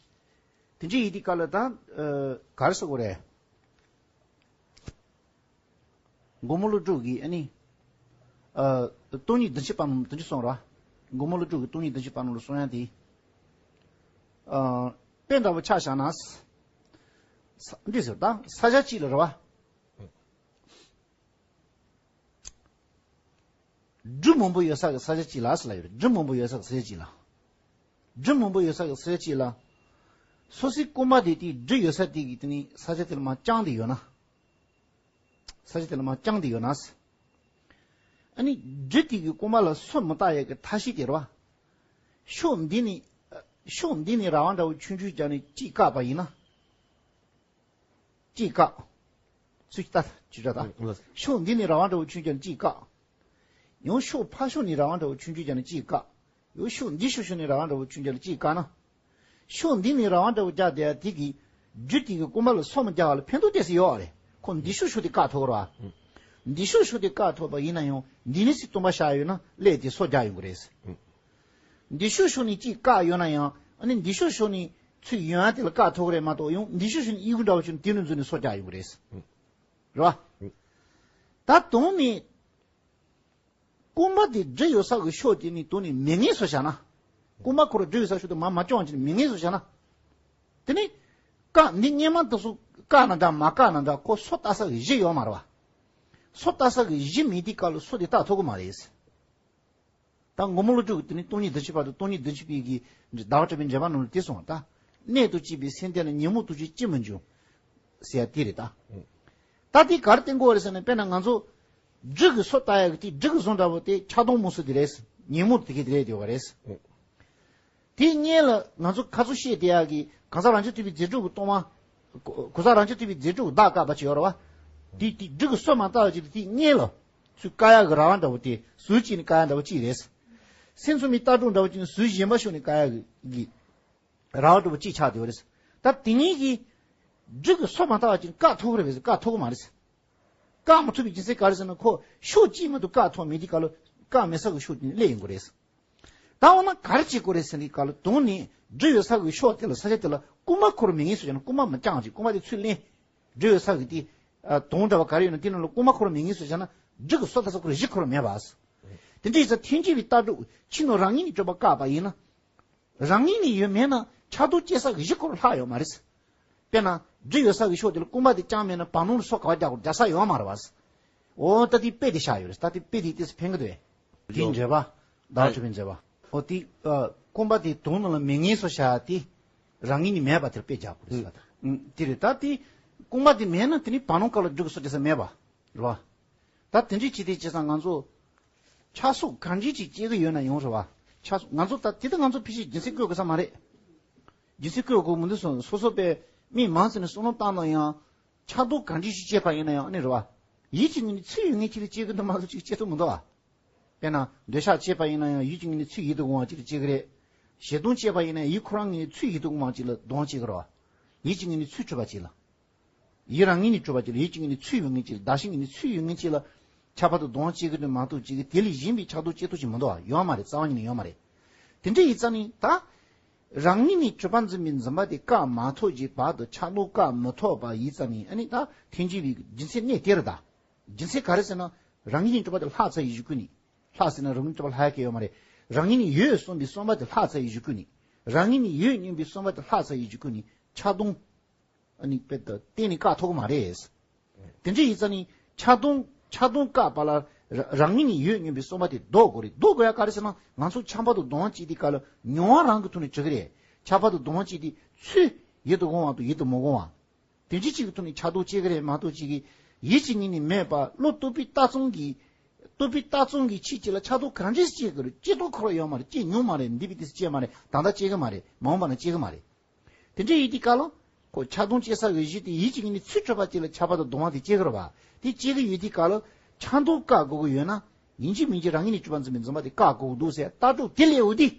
དེ་འདྲ་ཡིན་དུས་སྐབས་ལ་ད་ག་རེ་ཟེར་དགོས་རེད། མགོན་པོ་ཀླུ་སྒྲུབ་ཀྱིས་ཨ་ནི། ཨ། སྟོང་ཉིད་བདུན་ཅུ་པ་རྣམས་དོན་གྱིས་གསུངས་ར། མགོན་པོ་ཀླུ་སྒྲུབ་ཀྱིས་སྟོང་ཉིད་བདུན་ཅུ་པ་རྣམས་ལ་གསུང་ཡ་དེ། ཨ། དཔེ་འདྲ་པོ་ཆ་བཞག་ན། ས་འདི་ཟེར་ད་ས་ཆ་གཅིག་ལ་རེད་བ། སྦྲུལ་མང་པོ་ཡོད་ས་གི་ས་ཆ་གཅིག་ལ་ཟེར་ལབ་ཡོད་རེད། སྦྲུལ་མང་པོ་ཡོད་ས་གི་ས་ཆ་གཅིག་ལ། སྦྲུལ་མང་པོ་ཡོད་ས་གི་ས་ཆ་གཅིག་ལ། སོ་སོའི་རྐུན་མ་དེ་དེའི་སྦྲུལ་ཡོད་ས་དེ་གི་དེ་ནི་ས་ཆ་དེ་ལ་མར་དཔྱངས་ཏེ་ཡོད་ན། ས་ཆ་དེ་ལ་མར་དཔྱངས་ཏེ་ཡོད་ན། ཨ་ནི་སྦྲུལ་དེ་གི་རྐུན་མ་ལ་སོ་མི་བཏགས་ཡས་ཀྱི་ཐབས་ཤེས་དེ་རེད་བ། ཕྱོགས་འདི་ནས། ཕྱོགས་འདི་ནས་ར་བ་འདྲ་བོ་ཆུང་ཆུང་རྒྱག་ནས་གཅིག་བཀག་པ་ཡིན་ན། གཅིག་བཀག་ཚུར་ལྟ་ཅི་འདྲ་དང་། ཕྱོགས་འདི་ནས་ར་བ་འདྲ་བོ་ཆུང་ཆུང་གཅིག་བཀག་ཡང་ཕྱོགས་ཕར་ཕྱོགས་ནས་ར་བ་འདྲ་བོ་ཆུང་ཆུང་རྒྱག་ནས་གཅིག་བཀག་ཡང་ཕྱོགས་འདི་ཕྱོགས་ཕྱོགས་ནས་ར་བ་འདྲ་བོ་ཆུང་ཆུང་གཅིག་བཀག་ན། ཕྱོགས་འདི་ནས་ར་བ་འདྲ་བོ་རྒྱག་བསྡད་ཡ་དེ་གིས། སྦྲུལ་དེ་གི་རྐུན་མ་ལ་སོ་མི་རྒྱག་པ་ལ་ཕན་ཐོགས་ཏོག་ཙམ་ཡོད་པ་རེད། ཁོ་འདི་ཕྱོགས་ཕྱོགས་དེ་བཀག་ཐུབ་ར། འདི་ཕྱོགས་ཕྱོགས་དེ་བཀག་ཐུབ་པ་ཡིན་ན་ཡང་འདི་ནས་སྲིད་སྟོང་པ་བཞག་ཡོད་ན་སླེབས་དེ་སོ་རྒྱག་ཡོང་གི་རེད། འདི་ཕྱོགས་ཕྱོགས་ནས་གཅིག་བཀག་ཡོད་ན་ཡང་ཨ་ནི་འདི་ཕྱོགས་ཕྱོགས་ནས་ཚུར་ཡོང་ཡ་དེ་ལ་བཀག་ཐུབ་ཀྱི་རེད་མ་གཏོགས་ཡང་འདི་ཕྱོགས་ཕྱོགས་ནས་གཡས་གཡོན་འདྲ་བོ་བྱུང་ནས་དེ་ནས་འཛུལ་ནས་སོ་རྒྱག་ཡོང་གི་རེད། རེད་བ། ད་དོན་ནི། རྐུན་མ་དེ་སྦྲུལ་ཡོད་ས་གི་ཕྱོགས་དེ་ནི་དོན་ནི་མེད་ངེས་སུ་བྱ་ན། རྐུན་མ་ཁོ་རང་སྦྲུལ་ཡོད་ས་ཕྱོགས་དེ་མར་མ་དཔྱངས་ཀྱི་མེད་ངེས་སུ་བྱ་ན། དེ་ནི། བཀག་འདི་སྔོན་མ་དེ་ཚོ་བཀག་ན་འདྲ་མ་བཀག་ན་འདྲ་ཁོ་སོ་བཏགས་ས་གི་གཞི་ཡོད་མ་རེད་བ། སོ་བཏགས་ས་གི་གཞི་མེད་དུས་སྐབས་ལ་སོ་དེ་བཏགས་ཐུབ་ཀྱི་མ་རེད། ད་མགོན་པོ་ཀླུ་སྒྲུབ་ཀྱིས་དེ་ནི་སྟོང་ཉིད་བདུན་ཅུ་པ་དང་སྟོང་ཉིད་བདུན་ཅུ་པའི་གི་ཟླ་བ་གྲགས་པའི་འགྲེལ་པ་ནང་ལ་དེ་གསུངས་པ་ད། གནད་དུ་བཅས་པའི་སེམས་དེ་ལ་ཉོན་མོངས་དུག་ཅན་ཅི་མི་འབྱུང་། ཟེར་ཡ་དེ་རེད་ད། ད་དེ་ག་རེ་བསྟན་དགོས་རེད་ཟེར་ན་དཔེར་ན་ང་ཚོ་སྦྲུལ་གྱི་སོ་བཏགས་ཡ་གི་དེ་སྦྲུལ་གྱི་བཟོ་འདྲ་བོ་དེ་ཆགས་སྡང་མུ་གསུམ་དེ་རེད། ཉོན་མོངས་དེ་གི་དེ་རེད་དེ་བ་རེད། དེའི་སྔོན་ལ་ང་ཚོ་ཁ་ཚུར་བཤད་བསྡད་ཡག་གི་གང་ཟག་རང་རྐྱ་ཐུབ་པའི་རྫས་གྲོགས་ཀྱི་གཏོར་མ། གོ་གོ་ས་རང་རྐྱ་ཐུབ་པའི་རྫས་གྲོགས་ཀྱི་བདག་བཀག་པ་ཅིག་ཡོད་རེད་བ། དེ་དེ་སྦྲུལ་གྱི་སོ་མ་བཏགས་ཡག་ཅིག་དེའི་སྔོན་ལ། ཚུར་བཀག་ཡག་གི་ར་བ་འདྲ་བོ་དེ་ཟུར་གཅིག་ནས་བཀག་ཡག་འདྲ་བོ་གཅིག་རེད། སེམས་ཙམ་པའི་ལྟ་གྲུབ་འདྲ་བོ་གཅིག་ནས་ཟུར་གཞན་པ་ཕྱོགས་ནས་བཀག་ཡག་གི་གི་ར་བ་འདྲ་བོ་གཅིག་ཆགས་བསྡད་ཡོད་རེད། ད་དེ་གཉིས་ཀྱིས་སྦྲུལ་གྱི་སོ་མ་བཏགས་པ་ཅིག་བཀག་ཐུབ་ཀྱི་རེད་པས་བཀག་ཐུབ་ཀྱི་མ་རེད། བཀག་མ་ཐུབ་པའི་རྒྱུ་མཚན་ག་རེ་ཟེར་ན་ཁོ་ཕྱོགས་གཅིག་མ་གཏོགས་བཀག་ཐུབ་མེད་དུས་སྐབས་ལ་བཀག་མེད་ས་གི་ཕྱོགས་དེ་ནས་སླེབས་ཡོང་གི་རེད། ད་འོ་ན་ག་རེ་བྱེད་དགོས་རེད་ཟེར་ན་དེའི་སྐབས་ལ་དོན་ནི་སྦྲུལ་ཡོད་ས་གི་ཕྱོགས་དེ་ལ་ས་ཆ་དེ་ལ་རྐུན་མ་ཁོ་རང་མེད་ངེས་སུ་བྱས་ན་རྐུན་མ་མི་བཅངས་ཅིག་རྐུན་མ་དེ་ཚུར་ལེན། སྦྲུལ་ཡོད་ས་གི་དེ། དོན་འདྲ་བ་ག་རེ་ཡོད་ན་དེ་ནང་ལ་རྐུན་མ་ཁོ་རང་མེད་ངེས་སུ་བྱས་ན་སྦྲུལ་གྱི་སོ་ལྟ་ས་ཁོ་རང་གཞི་ཁོ་རང་མེད་པ། དེ་འདྲ་ཡིན་ཙང་ཐེག་ཆེན་པའི་ལྟ་གྲུབ་ཕྱི་ནང་རང་ངོས་ནས་སྤྲོས་པ་བཀག་པ་ཡིན་ན། རང་ངོས་ནས་ཡོད་མེད་ན་ ཆགས་རྡུལ་སྐྱེ་ས་གི་གཞི་ཁོ་རང་ལྷག་ཡོད་མ་རེད། དཔེར་ན་འབྲི་ཡོད་ས་གི་ཕྱོགས་དེ་ལ་རྐང་པ་དེ་རྐྱང་མེད་ན་བར་སྣང་ལ་སོ་ག་བ་རྒྱག་དགོས་རྒྱག་ས་ཡོད་མ་རེད་བ། འོ་ད་དེ་དཔེ་དེ་བཞག་ཡོད་རེད། ད་དེ་དཔེ་དེ་ཏོག་ཙམ་ཕན་གི་འདུག་ཨེ། དེའི་འགྲེལ་པ། བདག་ཆོས་པའི་འགྲེལ་པ། འོ་དེ་ཨ་རྐང་པ་དེ་དུང་ནང་ལ་མེ་ངན་སོ་བཞག་དེ་རང་ངོས་ནས་མེད་པ་དེར་དཔེ་རྒྱག་དགོས་རེད་ཟེར་བ་དང་། ཨུམ། དེ་རེད། ད་དེ་རྐང་པ་དེ་མེད་ན་དེ་ནི་བར་སྣང་ག་ལ་འགྲོ་གི་སོ་རྒྱག་ས་མེད་པ་རེད་བ། ད་དེ་འདྲའི་ཅིག་དེ་བྱས་ཙང་ང་ཚོ་ཆགས་སོགས་གང་ཅི་ཅིག་སྐྱེ་གི་ཡོད་ན་ཡང་རེད་བ། ཆགས་སོགས་ང་ཚོ་ད་དེ་ད་ང་ཚོ་ཕལ་ཆེར་རྒྱུ་མཚན་བཀོད་དགོས་ས་མ་རེད། རྒྱུ་མཚན་བཀོད་དགོས་མི་འདུག་སོང་། སོ་སོ་པས་མི་མང་ཙམ་ནས་བསམ་བློ་བཏང་ན་ཡང་ཆགས་རྡུལ་གང་ཅི་ཞིག་སྐྱེས་པ་ཡིན་ན་ཡང་ཨ་ནི་རེད་བ། ཡིད་ཀྱི་ངོས་ནས་ཚུལ་ཡོད་ངེས་ཅིག་ལ་སྐྱེ་གི་འདུག་མ་གཏོགས་ཅིག་སྐྱེ་ཐུབ་མི་འདུག་བ། དཔེར་ན་འདོད་ཆགས་སྐྱེས་པ་ཡིན་ན་ཡང་ཡིད་ཀྱི་ངོས་ནས་ཚུལ་ཡིད་དུ་འོང་བ་ཅིག་ལ་སྐྱེ་གི་རེད། ཞེ་སྡང་སྐྱེས་པ་ཡིན་ན་ཡིད་ཁོ་རང་ངོས་ནས་ཚུལ་ཡིད་དུ་འོང་བ་ཅིག་ལ་སྡང་སྐྱེ་གི་རེད་བ། ཡིད་ཀྱི་ངོས་ནས་ཚུལ་གྲུབ་པ་ཅིག་ལ། ཡིད་རང་ངོས་ནས་གྲུབ་པ་ཅིག་ལ། ཡིད་ཀྱི་ངོས་ནས་ཚུལ་ཡོད་ངེས་ཅིག་ལ། གདགས་གཞི་ངོས་ནས་ཚུལ་ཡོད་ངེས་ཅིག་ལ། ཁྱབ་པ་དང་སྡང་སྐྱེ་གི་དོན་མ་གཏོགས་ཅིག་གི་དེ་ལས་གཞན་པའི་ཆགས་རྡུལ་སྐྱེ་ཐུབ་ཅིག་མི་འདུག་བ། ཡོད་མ་རེད། རྩ་བ་ཉིད་ནས་ཡོད་མ་རེད། དེ་འདྲ་ཡིན་ཙང་ནི་ད། རང་ངོས་ནས་གྲུབ་པར་འཛིན་པའི་འཛིན་པ་དེ་བཀག་མ་ཐུབ་ཀྱི་བར་དུ་ཆགས་རྡུལ་བཀག་མི་ཐུབ་པ་ཡིན་ཙང་ནི་ཨ་ནི་ད་ཐལ་འགྱུར་བའི་རྒྱུ་མཚན་གནད་དེ་རེད་ད། རྒྱུ་མཚན་ག་རེ་ཟེར་ན། རང་ངོས་ནས་གྲུབ་པ་དེ་ལྷག་ཚར་ཡོད་རྒྱུ་ཀུན་ནས། ལྷག་ཟེར་ན་རང་ངོས་ནས་གྲུབ་པ་ལྷག་ཡ་གི་ཡོད་མ་རེད། རང་ངོས་ནས་ཡོད་བསམ་པའི་བསམ་པ་དེ་ལྷག་ཚར་ཡོད་རྒྱུ་ཀུན་ནས། རང་ངོས་ནས་ཡོད་སྙམ་པའི་བསམ་པ་དེ་ལྷག་ཚར་ཡོད་རྒྱུ་ཀུན་ནས་ཆགས་སྡང་། ཨ་ནི་དཔེ་ད་གཏན་ནས་བཀག་ཐུབ་ཀྱི་མ་རེད། དེ་འདྲ་ཡིན་ཙང་ནི་ཆགས་སྡང་ཆགས་སྡང་བཀག་པ་ལ་ར་རང་ངོས་ནས་ཡོད་སྙམ་པའི་བསམ་པ་དེ་ལྡོག་དགོས་རེད། ལྡོག་དགོས་ཡ་ག་རེ་ཟེར་ན་ང་ཚོ་ཆགས་པ་དང་སྡང་བ་བྱེད་དུས་སྐབས་ལ་མྱོང་བ་རང་གི་ཐོག་ནས་གྲུབ་ཀྱི་རེད། ཆགས་པ་དང་སྡང་བ་བྱེད་དུས་ཚུལ་ཡིད་དུ་འོང་བ་དང་ཡིད་དུ་མི་འོང་བ། དེ་འདྲ་ཅིག་གི་ཐོག་ནས་ཆགས་རྡུལ་སྐྱེ་གི་རེད་མ་གཏོགས་ཅིག་གི་ཡིད་ཀྱི་ངོས་ནས་མེད་པ་བློ་རྟོག་པའི་ལྟ་ཚུལ་གྱི་རྟོག་པའི་ལྟ་ཚུལ་གྱི་ཆེད་ཅིག་ལ་ཆགས་རྡུལ་གང་འདྲས་སྐྱེ་གི་རེད། སྐྱེ་རྟོགས་ཁོ་རང་ཡོད་མ་རེད། སྐྱེ་མྱོང་མ་རེད། འདས་པའི་དུས་སུ་སྐྱེས་མ་རེད། ད་ལྟ་སྐྱེ་གི་མ་རེད། མ་འོངས་པ་ན་སྐྱེ་གི་མ་རེད། དེ་འདྲ་ཡིན་དུས་སྐབས་ལ་ཁོ་ཆགས་སྡང་སྐྱེ་ས་གི་གཞི་དེ་ཡིད་ཀྱི་ངོས་ནས་ཚུལ་གྲུབ་པ་ཅིག་ལ་ཆགས་པ་དང་སྡང་བ་དེ་སྐྱེ་གི་རེད་བ། དེ་སྐྱེ་གི་ཡོད་དུས་སྐབས་ལ་ཆགས་རྡུལ་བཀག་དགོས་ཀྱི་ཡོད་ན་ཡིན་གཅིག་མིན་གཅིག་རང་ངོས་ནས་གྲུབ་པར་འཛིན་པའི་འཛིན་པ་དེ་བཀག་དགོས་ཀྱི་འདུག་ཟེར་ལྟ་གྲུབ་དེ་སླེབས་ཡོད་དུས།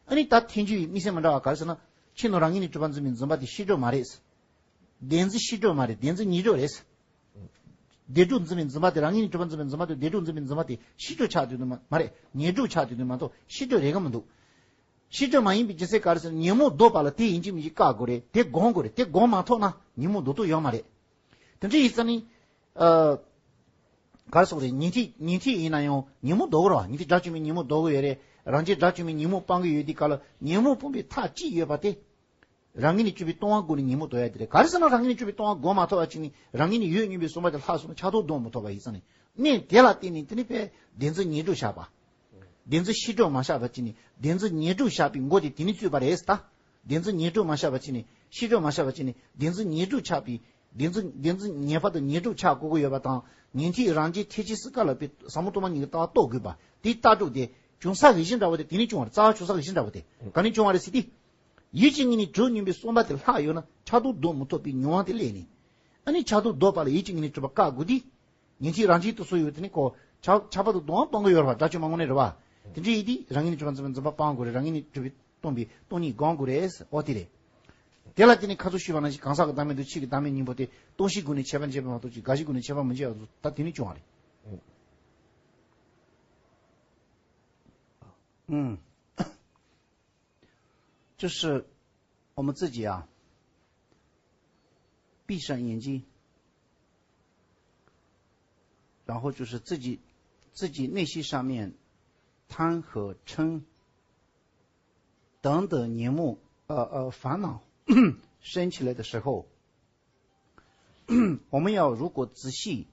ཨ་ནི་ད་ཐལ་འགྱུར་བའི་དམིགས་བསལ་མི་འདྲ་བ་ག་རེ་ཟེར་ན། ཕྱི་ནང་རང་ངོས་ནས་གྲུབ་པར་འཛིན་པའི་འཛིན་པ་དེ་ཤེས་གྲུབ་མ་རེད། བདེན་འཛིན་ཤེས་གྲུབ་མ་རེད། བདེན་འཛིན་ངེས་གྲུབ་རེད། བདེན་གྲུབ་འཛིན་པའི་འཛིན་པ་དེ་རང་ངོས་ནས་གྲུབ་པར་འཛིན་པའི་འཛིན་པ་དེ་བདེན་གྲུབ་འཛིན་པའི་འཛིན་པ་དེ་ཤེས་གྲུབ་ཆགས་བསྡད་དུས་མ་མ་རེད། ངེས་གྲུབ་ཆགས་བསྡད་དུས་མ་གཏོགས་ཤེས་གྲུབ་རེད་གི་མི་འདུག་ཤེས་གྲུབ་མ་ཡིན་པའི་རྒྱུ་མཚན་ག་རེ་ཟེར་ན་ཉོན་མོངས་ལྡོག་པ་ལ་དེ་ཡིན་གཅིག་མིན་གཅིག་བཀག་དགོས་རེད། དེ་སྒོམ་དགོས་རེད། དེ་སྒོམ་མ་ཐུབ་ན་ཉོན་མོངས་ལྡོག་ཐབས་ཡོད་མ་རེད། དེ་འདྲ་ཡིན་ཙང་ནི། ཨ། ག་རེ་ཟེར་དགོས་རེད། ཉན་ཐོས་ཉན་ཐོས་ཡིན་ན་ཡང་ཉོན་མོངས་ལྡོག་གི་རེད་བ། ཉན་ཐོས་དགྲ་བཅོམ་པས་ཉོན་མོངས་ལྡོག་གི་ཡོད་རེད། རང་རྒྱལ་དགྲ་བཅོམ་པས་ཉོན་མོངས་སྤང་གི་ཡོད་དུས་སྐབས་ལ་ཉོན་མོངས་སྤོང་བའི་ཐབས་གཅིག་ཡོད་པ་དེ། རང་ངོས་ནས་གྲུབ་པའི་སྟོང་པ་སྒོམ་ནས་ཉོན་མོངས་ལྡོག་ཡ་དེ་རེད། ག་རེ་ཟེར་ན་རང་ངོས་ནས་གྲུབ་པའི་སྟོང་པ་སྒོམ་མ་ཐུབ་པ་ཅིག་ནི་རང་ངོས་ནས་ཡོད་སྙམ་པའི་བསམ་པ་དེ་ལྷག་སོང་ན་ཆགས་རྡུལ་སྡང་མི་ཐུབ་པ་ཡིན་ཙང་ནི། གནད་དེ་ལ་བརྟེན་ནས་དེ་ནི་དཔེ་བདེན་འཛིན་ངེས་གྲུབ་བཞག་པ། བདེན་འཛིན་ཤེས་གྲུབ་མ་བཞག་པ་ཅིག་ནི་བདེན་འཛིན་ངེས་གྲུབ་བཞག་པའི་མགོ་དེ་དེ་ནི་བཙུགས་པ་རེད་ད། བདེན་འཛིན་ངེས་གྲུབ་མ་བཞག་པ་ཅིག་ནི་ཤེས་གྲུབ་མ་བཞག་པ་ཅིག་ནི་བདེན་འཛིན་ངེས་གྲུབ་ཆགས་པའི། བདེན་འཛིན་བདེན་འཛིན་ངེས་པ་དང་ངེས་གྲུབ་ཆགས་དགོས་ཀྱི་ཡོད་པ་དང་ཉན་ཐོས་རང་རྒྱལ་ཐེག་ཆེན་སྲིད་ཀ་ལ་པའི་ཟབ་མོ་སྟོང་པ་ཉིད་ཀྱི་ལྟ་བ་རྟོགས་དགོས་པ་དེའི་ལྟ་གྲུབ་དེ་བྱུང་ས་གི་གཞི་འདྲ་བོ་དེ་དེ་ནི་བྱུང་བ་རེད། རྩ་བ་བྱུང་ས་གི་གཞི་འདྲ་བོ་དེ་ག་ནས་བྱུང་བ་རེད་ཟེར་ཏེ། ཡིད་ཀྱི་ངོས་ནས་གྲུབ་སྙམ་པའི་བསམ་པ་དེ་ལྷག་ཡོད་ན་ཆགས་རྡུལ་ལྡོག་མི་ཐུབ་པའི་མྱོང་བ་དེ་སླེབས་ནས། ཨ་ནི་ཆགས་རྡུལ་ལྡོག་པ་ལ་ཡིད་ཀྱི་ངོས་ནས་གྲུབ་པ་བཀག་དགོས་ཏེ། ཉན་ཐོས་རང་རྒྱལ་དུ་སོགས་ཡོད་དེ་ནི་ཁོ་ཆགས་ཆགས་པ་དང་སྡང་བ་སྤང་གི་ཡོད་རེད་པ། དགྲ་བཅོམ་པ་དངོས་གནས་རེད་པ། དེ་འདྲ་ཡིན་དུས་རང་ངོས་ནས་གྲུབ་པར་འཛིན་པའི་འཛིན་པ་སྤང་དགོས་རེད། རང་ངོས་ནས་གྲུབ་པའི་སྟོང་པའི་སྟོང་ཉིད་སྒོམ་དགོས་རེད། འོ་དེ་རེད། དེ་ལ་བརྟེན་ནས་ཁ་སང་ཞུས་པ་ནང་བཞིན་གང་ཟག་གི་བདག་མེད་འདུ་བྱེད་ཀྱི་བདག་མེད་གཉིས་པོ་དེ་སྟོང་གཞིའི་སྒོ་ནས་ཁྱད་པར་འབྱེད་པ་མ་གཏོགས་ཅིག་དགག་གཞིའི་སྒོ་ནས་ཁྱད་པར་མི་འབྱེད་པ་ད་དེ་ནས་བྱུང་བ་རེད། 嗯，就是我们自己啊，闭上眼睛，然后就是自己自己内心上面贪和嗔等等念目呃呃烦恼升起来的时候，我们要如果仔细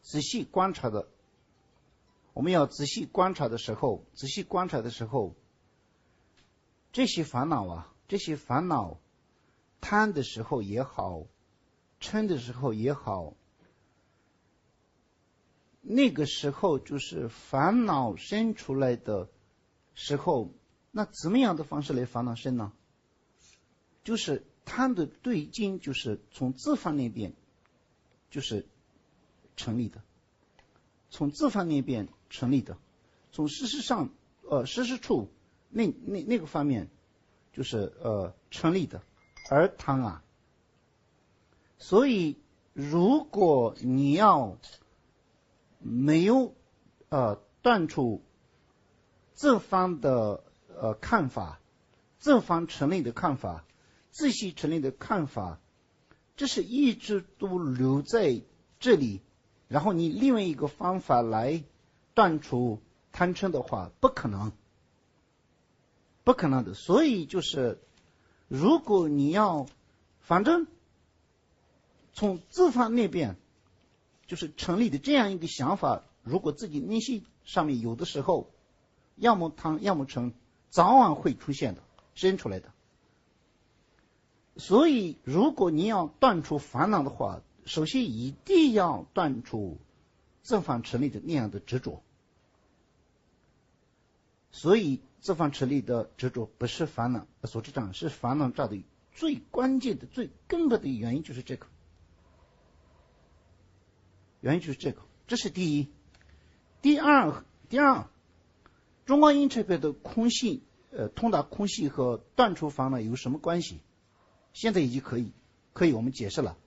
仔细观察的，我们要仔细观察的时候，仔细观察的时候，这些烦恼啊，这些烦恼，贪的时候也好，嗔的时候也好，那个时候就是烦恼生出来的时候，那怎么样的方式来烦恼生呢？就是贪的对境，就是从自方那边，就是成立的，从自方那边成立的，从事实上，呃，事实处那那那个方面，就是呃成立的，而贪啊。所以，如果你要没有呃断除自方的呃看法，自方成立的看法，自性成立的看法，这是一直都留在这里，然后你另外一个方法来断除贪嗔的话，不可能。不可能的。所以就是如果你要，反正从自发那边，就是成立的这样一个想法，如果自己内心上面有的时候，要么贪，要么嗔，早晚会出现的，生出来的。所以，如果你要断除烦恼的话，首先一定要断除正方成立的那样的执着。所以，正方成立的执着不是烦恼，呃，所知障，是烦恼障的最关键的、最根本的原因就是这个。原因就是这个，这是第一。第二，第二，中观应成派的空性，呃，通达空性和断除烦恼有什么关系？现在已经可以，可以我们解释了。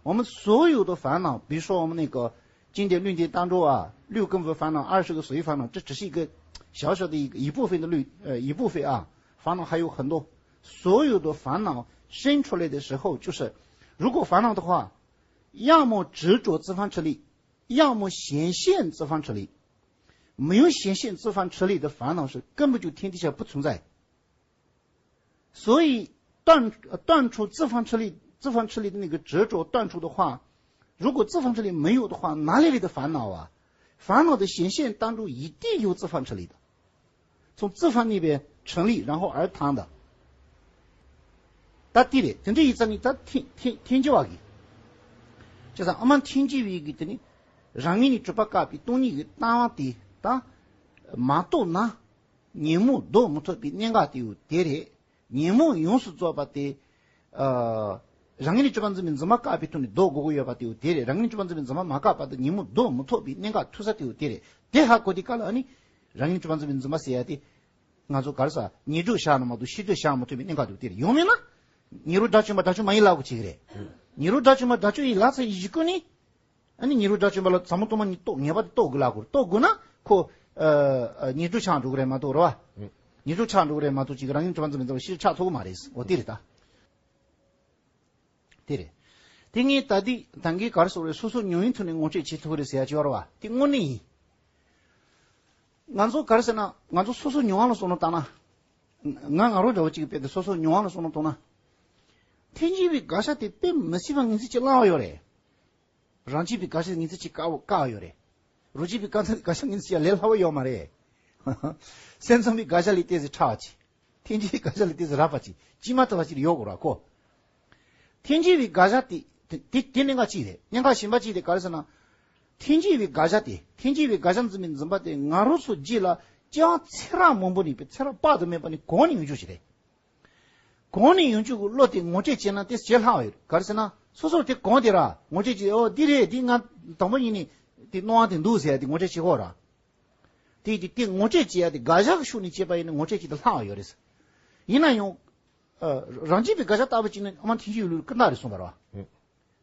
我们所有的烦恼，比如说我们那个经典论点当中啊，六根不烦恼，二十个随烦恼，这只是一个小小的一个一部分的律，呃，一部分啊，烦恼还有很多。所有的烦恼生出来的时候，就是如果烦恼的话，要么执着正方成立，要么显现正方成立。没有显现正方成立的烦恼是根本就天底下不存在。所以断，断除正方成立，正方成立的那个执着断除的话，如果正方成立没有的话，哪里来的烦恼啊？烦恼的显现当中一定有正方成立的，从正方那边成立，然后而谈的。ད་དེ་རེད། དེ་འདྲ་ཡིན་ཙང་ནི་ད་ཐེངས་ཐེངས་ཐེངས་གཅིག་བ་གི། བྱས་ཙང་ཨ་མ་ཐེངས་གཅིག་བའི་གི་དེ་ནི་རང་ངོས་ནས་གྲུབ་པ་བཀག་པའི་སྟོང་ཉིད་ཀྱི་ལྟ་བ་དེ་ད་མ་རྟོགས་ན། ཉོན་མོངས་བཟློག་མི་ཐུབ་པའི་གནད་འགག་དེ་ཡོད་དེ་རེད། ཉོན་མོངས་ཡོངས་སུ་རྫོགས་པ་དེ། ཨ། རང་ངོས་ནས་གྲུབ་པ་འཛིན་པའི་འཛིན་པ་བཀག་པའི་ཐོག་ནས་བཟློག་དགོས་ཀྱི་ཡོད་པ་དེ་ཡོད་དེ་རེད། རང་ངོས་ནས་གྲུབ་པ་འཛིན་པའི་འཛིན་པ་མ་བཀག་པ་དང་ཉོན་མོངས་བཟློག་མི་ཐུབ་པའི་གནད་འགག་ཐུག་ས་དེ་ཡོད་དེ་རེད། དེ་ཧ་གོ་དུས་སྐབས་ལ་ཨ་ནི། རང་ངོས་ནས་གྲུབ་པ་འཛིན་པའི་འཛིན་པ་ཟེར་ཡ་དེ། ང་ཚོ་ག་རེ་ཟ། ཉེར་སྦྱོར་བཞག་ན་མ་གཏོགས་ཕྱིར་སྦྱོར་བཞག་མ་ཐུབ་པའི་གནད་འགག་དེ་ཡོད་དེ་རེད། ཡོང་མེད་ན། ཉེ་རུ་དགྲ་བཅོམ་པ་དགྲ་བཅོམ་མ་ཡིན་ལབ་དགོས་ཀྱི་རེད། ཉེ་རུ་དགྲ་བཅོམ་པ་དགྲ་བཅོམ་ཡིན་ལབ་ཚར་བའི་གཞུག་གུ་ནི། ཨ་ནི་ཉེ་རུ་དགྲ་བཅོམ་པ་ལ་ཟབ་མོ་སྟོང་པ་ཉིད་རྟོགས་ངེས་པར་དུ་རྟོགས་དགོས་ལབ་དགོས། རྟོགས་དགོས་ན་ཁོ། ཨ། ཉེར་སྦྱོར་ཆགས་འགྲོ་གི་རེད་མ་གཏོགས་རེད་བ། ཉེར་སྦྱོར་ཆགས་འགྲོ་གི་རེད་མ་གཏོགས་ཅིག་རང་ངོས་གྲུབ་པ་འཛིན་པའི་འཛིན་པ་ཕྱིར་ཆགས་ཐུབ་ཀྱི་མ་རེད། འོ་དེ་རེད་ད། དེ་རེད། དེ་ངས་ད་ལྟའི་ད་གིན་ག་རེ་ཟེར་རེད། སོ་སོ་མྱོང་བའི་ཐོག་ནས་ངོ་སྤྲོད་བྱེད་ཐུབ་རེད་ཟེར་ཡ་ཅིག་ཡོད་རེད་བ། དེ་དངོས་གནས་ཡིན། ང་ཚོ་ག་རེ་ཟེར་ན་ང་ཚོ་སོ་སོ་མྱོང་བ་ལ་བསམ་བློ་བཏང་ན། ང་ང་རང་འདྲ་བོ་གཅིག་གི་དཔེ་དེ་སོ་སོ་མྱོང་བ་ལ་བསམ་བློ་བཏང་ན། འཐེན་འཁྱེར་བའི་དགག་བྱ་དེ་དཔེ་མི་སྲིད་པ་ངེས་ཚིག་ཅིག་བླངས་ཡོད་རེད། རང་རྐྱ་བའི་དགག་བྱ་ངེས་ཚིག་ཅིག་བཀག་བཀག་ཡོད་རེད། རང་རྐྱ་བའི་དགག་བྱ་དགག་བྱ་ངེས་ཚིག་ཅིག་ལས་སླ་བོ་ཡོད་མ་རེད། སེམས་ཙམ་པའི་དགག་བྱ་ལས་ཏོག་ཙམ་ཕྲ་བ་ཅིག་འཐེན་འཁྱེར་བའི་དགག་བྱ་ལས་ཏོག་ཙམ་རགས་པ་ཅིག་སྐྱེས་མ་ཐག་པ་ཅིག་ཡོད་དགོས་ར་ཁོ། འཐེན་འཁྱེར་བའི་དགག་བྱ་དེ་དེ་དེ་གནད་འགག་ཅིག་རེད། གནད་འགག་གཞན་པ་ཅིག་དེ་ག་རེ་ཟེར་ན། འཐེན་འཁྱེར་བའི་དགག་བྱ་དེ་འཐེན་འཁྱེར་བའི་དགག་བྱ་འཛིན་པའི་འཛིན་པ་དེ་ང་རང་ཚོ་རྗེས་ལ་སྐྱེ་བ་ཚེ་རབས་མང་པོ་ནས་པའི་ཚེ་རབས་དཔག་ཏུ་མེད་པ་ནས་གོང་ནས་ཡོང་རྒྱུ་ཞིག་རེད། གོང་ནས་ཡོང་རྒྱུ་གི་བློ་དེ་ངོ་སྤྲོད་བྱས་ན་དེ་བྱེད་སླ་བ་ཡོད། ག་རེ་ཟེར་ན་སོ་སོར་དེ་གོང་དེ་ར་ངོ་སྤྲོད་བྱེད། ཨོ་འདི་རེད། འདི་ང་དང་པོ་ཉིད་ནས་དེ་སྣང་བ་དེ་འདུག་ཟེར་ཡ་དེ་ངོ་སྤྲོད་བྱེད་ཀྱི་ཡོད་ར། དེ་དེ་དེ་ངོ་སྤྲོད་བྱེད་ཡ་དེ་དགག་བྱ་གི་ཕྱོགས་ནས་བྱས་པ་ཡིན་ན་ངོ་སྤྲོད་བྱེད་དུ་སླ་བ་ཡོད་རེད། ཡིན་ན་ཡང་། ཨ། རང་རྐྱ་བའི་དགག་བྱ་ལྟ་བུ་ཅིག་ནི་ཨ་མ་འཐེན་འཁྱེར་བའི་ལུགས་ཀྱི་སྐུར་འདེབས་རེད་གསུངས་པ་རེད་བ།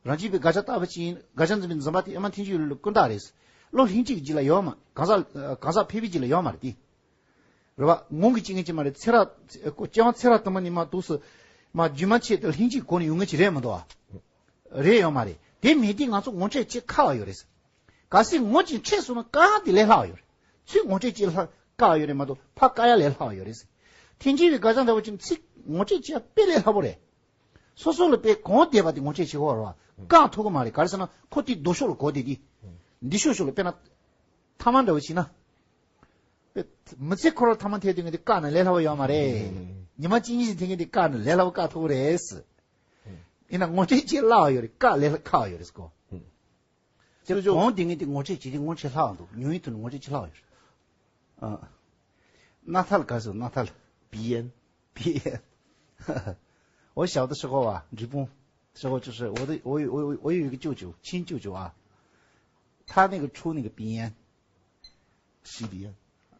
རང་རྐྱ་བའི་དགག་བྱ་ལྟ་བུ་ཅིག་ཡིན། དགག་བྱ་འཛིན་པའི་འཛིན་པ་དེ་ཨ་མ་འཐེན་འཁྱེར་བའི་ལུགས་ཀྱི་སྐུར་འདེབས་རེད། བློ་ལྷན་སྐྱེས་ཀྱི་རྗེས་ལ་ཡོད་མ། གང་ཟག་གང་ཟག་ཕལ་པའི་རྗེས་ལ་ཡོད་མ་རེད་དེ། རེད་བ། ངོ་གི་སྐྱེ་མཁན་ཅིག་མ་རེད། ཚེ་རབས་ཚེ་སྐྱེ་བ་ཚེ་རབས་དུ་མ་ནས་མ་འདུག་སེ། མ་རྒྱུན་མ་ཆད་དུ་ལྷན་སྐྱེས་གོ་ནས་ཡོང་མཁན་ཅིག་རེད་མི་འདུག་བ། རེད་ཡོད་མ་རེད། དེ་མེད་དུས་ང་ཚོ་ངོ་སྤྲོད་བྱེད་ཁག་པོ་ཡོད་རེད། གལ་སྲིད་ངོ་ཅིག་འཕྲད་སོང་ན་དཀའ་ངལ་དེ་ལས་སླ་བ་ཡོད་རེད། ཚུར་ངོ་སྤྲོད་བྱེད་ལ་དཀའ་བ་ཡོད་རེད་མ་གཏོགས་ཕར་བཀག་ཡ་ལས་སླ་བ་ཡོད་རེད། འཐེན་འཁྱེར་བའི་དགག་བྱ་འདྲ་བོ་ཅིག་ཚུར་ངོ་སྤྲོད་བྱེད་ཡ་དཔེ་ལས་སླ་པོ་རེད། སོ་སོ་ལ་དཔེ་གོང་བསྡད་པ་དེ་ངོ་སྤྲོད་བྱེད་ཀྱི་ཡོད་རེད་བ། བཀག་ཐུབ་ཀྱི་མ་རེད། ག་རེ་ཟེར་ན་ཁོ་དེའི་ལྡོག་ཕྱོགས་ལ་གོ་བསྡད་དེ། འདི་ཕྱོགས་ཕྱོགས་ལ་དཔེར་ན། ཐ་མག་འདྲ་བོ་བྱས་ན། དཔེ། མི་ཚེ་འཁོར་བར་ཐ་མག་འཐེན་སྡོད་མཁན་དེ་བཀག་ན་ལས་སླ་པོ་ཡོད་མ་རེད། ཉི་མ་གཅིག་གཉིས་ཤིག་འཐེན་མཁན་དེ་བཀག་ན་ལས་སླ་པོ་བཀག་ཐུབ་ཀྱི་རེད། ཡིན་ན་ངོ་སྤྲོད་བྱེད་སླ་བ་ཡོད་རེད། བཀག་ལས་ཁག་པོ་ཡོད་རེད་ཟེར་གོ། དེ་གོང་དེ་ངས་དེ་ངོ་སྤྲོད་བྱེད་དེ་ངོ་སྤྲོད་སླ་བ་འདུག་ཉུང་ཡིན་དུ་ནི་ངོ་སྤྲོད་བྱེད་སླ་བ་ཡོད་རེད། ཨ། སྣ་ཐལ་ག་ཟེར། སྣ་ཐལ།鼻炎། 鼻炎。我小的时候啊， འབྲས་སྤུངས། 时候就是我的，我有，我有，我有一个舅舅，亲舅舅啊，他那个出那个鼻炎。吸鼻炎。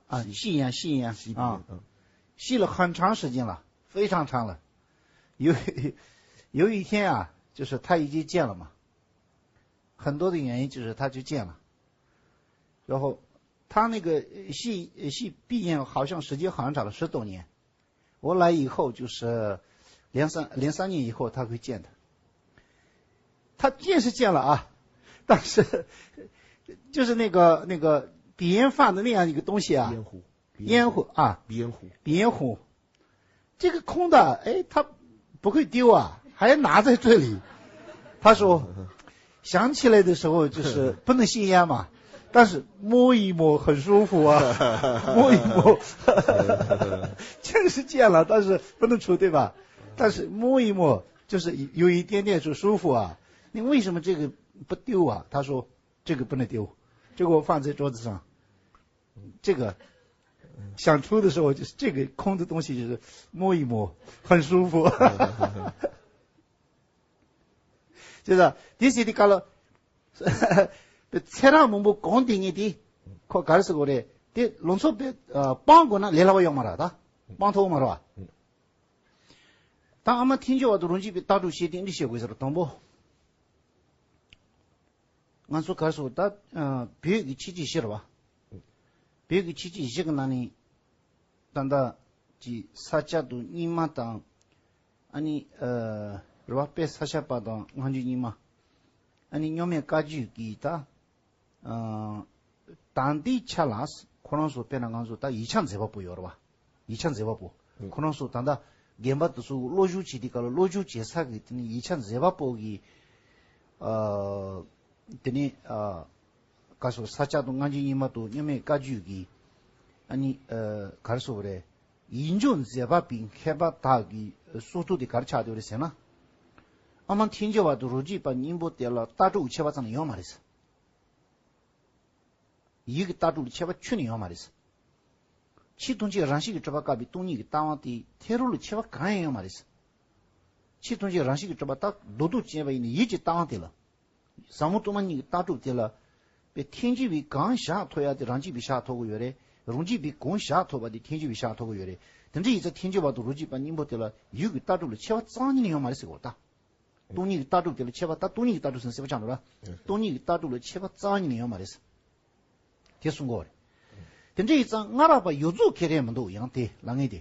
啊，吸，吸烟，吸烟，吸鼻炎，啊，嗯。吸了很长时间了，非常长了。有，有一天啊，就是他已经戒了嘛，很多的原因就是他就戒了。然后他那个，呃，吸，呃，吸鼻炎好像时间很长了，十多年。我来以后就是零三，零三年以后他会见的。他见是见了啊，但是就是那个，那个鼻炎犯的那样一个东西啊， 烟壶。 烟壶啊， 鼻烟壶。 鼻烟壶。这个空的，哎，它不会丢啊，还拿在这里。他说，想起来的时候就是不能信呀嘛，但是摸一摸很舒服啊，摸一摸，确实是见了，但是不能出，对吧？但是摸一摸，就是有一点点就舒服啊。你为什么这个不丢啊？他说，这个不能丢，这个我放在桌子上。这个想出的时候，就是这个空的东西，就是摸一摸，很舒服。就是 this is the color. ཚེ་རབས་མང་པོ་གོང་དེ་ངས་དེ་ཁོ་ག་རེ་ཟེར་དགོས་རེད། དེ་ལོ་ཚོད་པས་སྤང་དགོས་ན་ལས་སླ་བ་ཡོད་མ་རེད་ད། སྤང་ཐུབ་མ་རེད་བ། ད་ཨ་མ་ཐལ་འགྱུར་བ་དང་རང་རྒྱུད་པའི་ལྟ་གྲུབ་བཤད་དེ་འདི་བཤད་དགོས་ཟེར། དང་པོ། ང་ཚོ་ག་རེ་ཟེར་ད། བོད་ཀྱི་ཆོས་བརྒྱུད་བཞི་རེད་བ། བོད་ཀྱི་ཆོས་བརྒྱུད་བཞི་གི་ནང་ནས་ད་ལྟ་ཀྱི་ས་སྐྱ་དང་རྙིང་མ་དང་། ཨ་ནི་རེད་བ། དཔལ་ས་སྐྱ་པ་དང་སྔགས་རྒྱུད་རྙིང་མ། ཨ་ནི་མཉམ་མེད་བཀའ་བརྒྱུད་ཀྱི་ད། ད་ལྟའི་ཆ་ལ་ཁོ་རང་ཚོ་དཔེར་ན་ང་ཚོ་ད་ཡིག་ཆ་མཛད་པ་པོ་ཡོད་རེད་བ། ཡིག་ཆ་མཛད་པ་པོ། ཁོ་རང་ཚོ་ད་ལྟ་རྒན་པ་དེ་ཚོ་སློབ་སྦྱོང་བྱེད་དུས་སྐབས་ལ་སློབ་སྦྱོང་བྱེད་ས་གི་དེ་ནི་ཡིག་ཆ་མཛད་པ་པོ་གི། དེ་ནི་ག་རེ་ཟེར། ས་སྐྱ་དང་སྔགས་རྒྱུད་རྙིང་མ་དང་མཉམ་མེད་བཀའ་བརྒྱུད་ཀྱི། ཨ་ནི་ག་རེ་ཟེར་དགོས་རེད། ཡིག་སྦྱོང་མཛད་པ་པའི་མཁས་པ་དག་གི་སྲོལ་གཏོད་དེ་ག་རེ་ཆགས་བསྡད་ཡོད་རེད་ཟེར་ན། ཨ་མ་ཐལ་འགྱུར་བ་དང་རང་རྒྱུད་པ་རྙིང་པོ་དེ་ལ་ལྟ་གྲུབ་ཀྱི་ཁྱད་པར་རྩ་ནས་ཡོད་མ་རེད། ཡིད་ཀྱི་ལྟ་གྲུབ་ལ་ཁྱད་པར་ཁྱོན་ནས་ཡོད་མ་རེད། ཕྱིས་སྟོང་ཆེན་རང་བཞིན་གྱིས་གྲུབ་པ་བཀག་པའི་སྟོང་ཉིད་ཀྱི་ལྟ་བ་དེ་ཐལ་རང་ལ་ཁྱད་པར་གང་ཡང་ཡོད་མ་རེད། ཕྱིས་སྟོང་ཆེན་རང་བཞིན་གྱིས་གྲུབ་པ་ད་རྡོག་རྡོག་ཅན་པ་ཡིན་ནའི་ཡིད་ཀྱི་ལྟ་བ་དེ་ལ། ཟབ་མོ་སྟོང་པ་ཉིད་ཀྱི་ལྟ་གྲུབ་དེ་ལ། པའི་ཐལ་འགྱུར་བའི་གང་བཞག་ཐུབ་ཡ་དེ་རང་རྒྱུད་པས་བཞག་ཐུབ་ཀྱི་ཡོད་རེད། རང་རྒྱུད་པས་གང་བཞག་ཐུབ་པ་དེ་ཐལ་འགྱུར་བས་བཞག་ཐུབ་ཀྱི་ཡོད་རེད། དེ་འདྲ་ཡིན་ཙང་ཐལ་འགྱུར་བ་དང་རང་རྒྱུད་པ་རྙིང་པོ་དེ་ལ་ཡིད་ཀྱི་ལྟ་གྲུབ་ལ་ཁྱད་པར་རྩ་བ་ཉིད་ནས་ཡོད་མ་རེད་ཟེར་གོ་ད། སྟོང་ཉིད་ཀྱི་ལྟ་གྲུབ་དེ་ལ་ཁྱད་པར་ད་སྟོང་ཉིད་ཀྱི་ལྟ་གྲུབ་ཟེར་ན་སྲིད་པ་ཆགས་འགྲོ་ར། སྟོང་ཉིད་ཀྱི་ལྟ་གྲུབ་ལ་ཁྱད་པར་རྩ་བ་ཉིད་ནས་ཡོད་མ་རེད། དེ་གསུང་གི་ཡོད་རེད། དེ་འདྲ་ཡིན་ཙང་སྔ་རབས་པ་ཡོངས་རྫོགས་ཁས་ལེན་མི་འདུག་ཡང་དེ་ལབ་མཁན་དེ།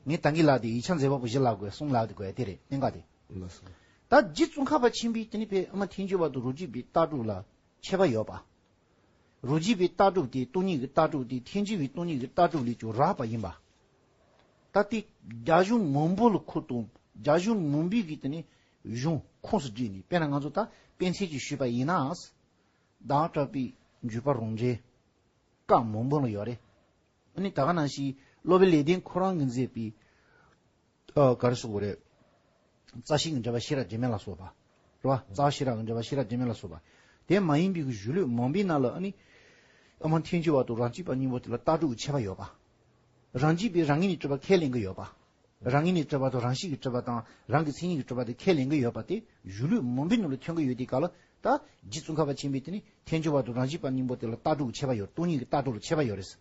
ངས་ད་གིན་ལབ་དེ་ཡིག་ཆ་མཛད་པ་པོ་བཞི་ལབ་དགོས་གསུམ་ལབ་དེ་དགོས་ཡ་དེ་རེད་གནད་འགག་དེ། ལགས་སོ། ད་རྗེ་ཙོང་ཁ་པ་ཆེན་པོས་དེ་ནི་དཔེ་ཨ་མ་ཐལ་འགྱུར་བ་དང་རང་རྒྱུད་པའི་ལྟ་གྲུབ་ལ་ཁྱད་པར་ཡོད་པ། རང་རྒྱུད་པའི་ལྟ་གྲུབ་དེ་སྟོང་ཉིད་ཀྱི་ལྟ་གྲུབ་དེ་ཐལ་འགྱུར་བའི་སྟོང་ཉིད་ཀྱི་ལྟ་གྲུབ་ལས་ཀྱང་རགས་པ་ཡིན་པ། ད་ལྟའི་རྒྱ་གཞུང་མང་པོ་ལ་ཁུར་དང་རྒྱ་གཞུང་མང་པོའི་གི་དེ་ནི་གཞུང་ཁོངས་སུ་བསྒྲིལ་ནས་དཔེར་ན་ང་ཚོ་ད་དཔེ་མཚོན་གྱིས་ཞུས་པ་ཡིན་ན། བདག་གྲགས་པའི་འཇུག་པ་རང་འགྲེལ། སྐབས་མང་པོ་ལ་ཡོད་རེད། ཨ་ནི་ད་ག་ནང་བཞིན་སློབ་དཔོན་ལེགས་ལྡན་ཁོ་རང་གིས་མཛད་པའི། ཨ་ག་རེ་ཟེར་དགོས་རེད། རྩ་ཤེས་ཀྱི་འགྲེལ་པ་ཤེས་རབ་འཇིགས་མེད་ལ་སོགས་པ། རེད་བ། རྩ་ཤེས་རབ་ཀྱི་འགྲེལ་པ་ཤེས་རབ་འཇིགས་མེད་ལ་སོགས་པ། དེ་མ་ཡིན་པའི་གཞུང་ལུགས་མང་པོའི་ནང་ལ་ཨ་ནི། ཨ་མ་ཐལ་འགྱུར་བ་དང་རང་རྒྱུད་པ་རྙིང་པོ་དེ་ལ་ལྟ་གྲུབ་ཀྱི་ཁྱད་པར་ཡོད་པ། རང་རྒྱུད་པས་རང་ངོས་ནས་གྲུབ་པ་ཁས་ལེན་གྱི་ཡོད་པ། རང་ངོས་ནས་གྲུབ་པ་དང་རང་བཞིན་གྱིས་གྲུབ་པ་དང་རང་གི་མཚན་ཉིད་ཀྱིས་གྲུབ་པ་དེ་ཁས་ལེན་གྱི་ཡོད་པ་དེ་གཞུང་ལུགས་མང་པོའི་ནང་ལ་ཐོན་གྱི་ཡོད་དུས་སྐབས་ལ་ད་རྗེ་ཙོང་ཁ་པ་ཆེན་པོས་དེ་ནི་ཐལ་འགྱུར་བ་དང་རང་རྒྱུད་པ་རྙིང་པོ་དེ་ལ་ལྟ་གྲུབ་ཀྱི་ཁྱད་པར་ཡོད། སྟོང་ཉིད་ཀྱི་ལྟ་གྲུབ་ལ་ཁྱད་པར་ཡོད་རེད།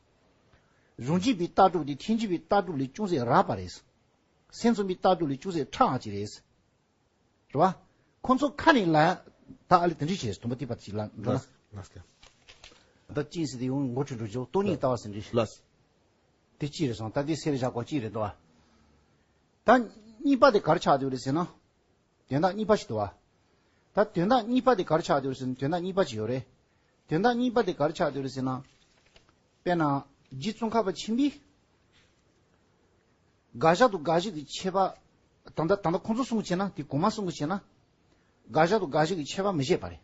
རང་རྒྱུད་པའི་ལྟ་གྲུབ་དེ་ཐལ་འགྱུར་བའི་ལྟ་གྲུབ་ལས་ཅུང་ཟད་རགས་པ་རེད། སེམས་ཙམ་པའི་ལྟ་གྲུབ་ལས་ཅུང་ཟད་ཕྲ་བ་ཅིག་རེད། རེད་བ། ཁོང་ཚོ་ཁ་ནས་ལ་ད་ཨ་ལི་དེ་འདྲ་བྱས་དུམ་པ་ཏི་པ་ཅིག་ལ་འགྲོ་ན། ལགས་ལགས། ད་ཅིག་ཟེར་དེ་ཡོང་མགོ་ཁྲིད་འགྲོ་ཆོག་སྟོང་ཉིད་ལྟ་བ་ཟེར་འདྲ། ལགས། དེ་ཅི་རེད་སོང་ད་དེ་སེ་རེ་བཞག་གོ་ཅི་རེད་དོ། ད་གཉིས་པ་དེ་ག་རེ་ཆགས་བསྡད་ཡོད་རེད་ཟེར་ན། དོན་དག་གཉིས་པ་ཞིག་འདུག་བ། ད་དོན་དག་གཉིས་པ་དེ་ག་རེ་ཆགས་བསྡད་ཡོད་རེད་ཟེར་ན་དོན་དག་གཉིས་པ་ཅིག་ཡོད་རེད། དོན་དག་གཉིས་པ་དེ་ག་རེ་ཆགས་བསྡད་ཡོད་རེད་ཟེར་ན། དཔེར་ན། རྗེ་ཙོང་ཁ་པ་ཆེན་པོས། དགག་བྱ་དང་དགག་གཞི་གི་ཁྱད་པར། ད་ལྟ་ད་ལྟ་ཁོང་ཚོ་གསུང་གི་བྱས་ན་དེ་གོང་མ་གསུང་གི་བྱས་ན། དགག་བྱ་དང་དགག་གཞི་གི་ཁྱད་པར་མི་བྱེད་པ་རེད།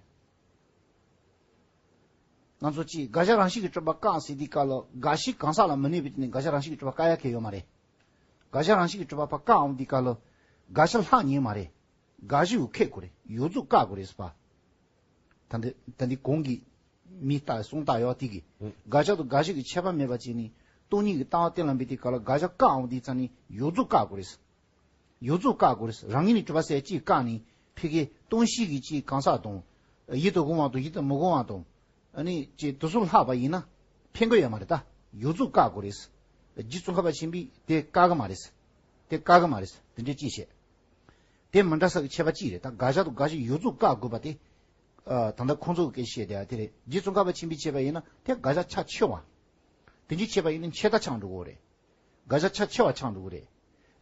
ང་ཚོ་གཅིག་དགག་བྱ་རང་བཞིན་གྱིས་གྲུབ་པ་བཀག་ཟེར་དུས་སྐབས་ལ་དགག་གཞི་གང་ཟག་ལ་མི་གནས་པའི་དེ་ནི་དགག་བྱ་རང་བཞིན་གྱིས་གྲུབ་པ་བཀག་ཡ་གལ་ཡོད་མ་རེད། དགག་བྱ་རང་བཞིན་གྱིས་གྲུབ་པ་བཀག་འོང་དུས་སྐབས་ལ་དགག་བྱ་ལྷག་ཉེས་མ་རེད། དགག་གཞི་ཡང་འཁེལ་དགོས་རེད། ཡོངས་རྫོགས་བཀག་དགོས་རེད་ཟེར་བ། ད་འདི་ད་འདི་གོང་གི་མི་ལྟ་གསུང་ལྟ་ཡོད་དེ་གི། དགག་བྱ་དང་དགག་གཞི་གི་ཁྱད་པར་མེད་པ་བྱས་ནས་སྟོང་ཉིད་ཀྱི་ལྟ་བ་གཏན་ལ་འབེབས་དུས་སྐབས་ལ་དགག་བྱ་བཀག་འོང་དུས་ཙང་ནི་ཡོངས་རྫོགས་བཀག་དགོས་རེད། ཡོངས་རྫོགས་བཀག་དགོས་རེད། རང་ངོས་ནས་གྲུབ་པ་ཟེར་གཅིག་བཀག་ནས་ཕ་གི་སྟོང་གཞི་གི་གཅིག་གང་ཟག་དང་། ཡིད་དུ་འོང་བ་དང་ཡིད་དུ་མི་འོང་བ་དང་། ཨ་ནི་ཅིག་དེ་ཚོ་ལྷག་པ་ཡིན་ན་ཕན་གི་ཡོད་མ་རེད་ད། ཡོངས་རྫོགས་བཀག་དགོས་རེད། རྗེ་ཙོང་ཁ་པ་ཆེན་པོས་དེ་བཀག་གི་མ་རེད། དེ་བཀག་གི་མ་རེད། དེ་འདྲའི་ཅིག་བཤད། དེ་མི་འདྲ་ས་གི་ཁྱད་པར་ཅིག་རེད། ད་དགག་བྱ་དང་དགག་གཞི་ཡོངས་རྫོགས་བཀག་དགོས་པ་དེ། ཨ་ད་ལྟ་ཁོང་ཚོ་གི་སྐད་ཆ་བཤད་བསྡད་ཡ་དེ་རེད། རྗེ་ཙོང་ཁ་པ་ཆེན་པོས་བྱས་པ་ཡིན་ན་དེ་དགག་བྱ་ཁྱབ་ཆེ་བ། དེ་འདྲའི་བྱས་པ་ཡིན་ན་ཆད་ལྟ་ཆགས་འགྲོ་གི་རེད། དགག་བྱ་ཁྱབ་ཆེ་བ་ཆགས་འགྲོ་གི་རེད།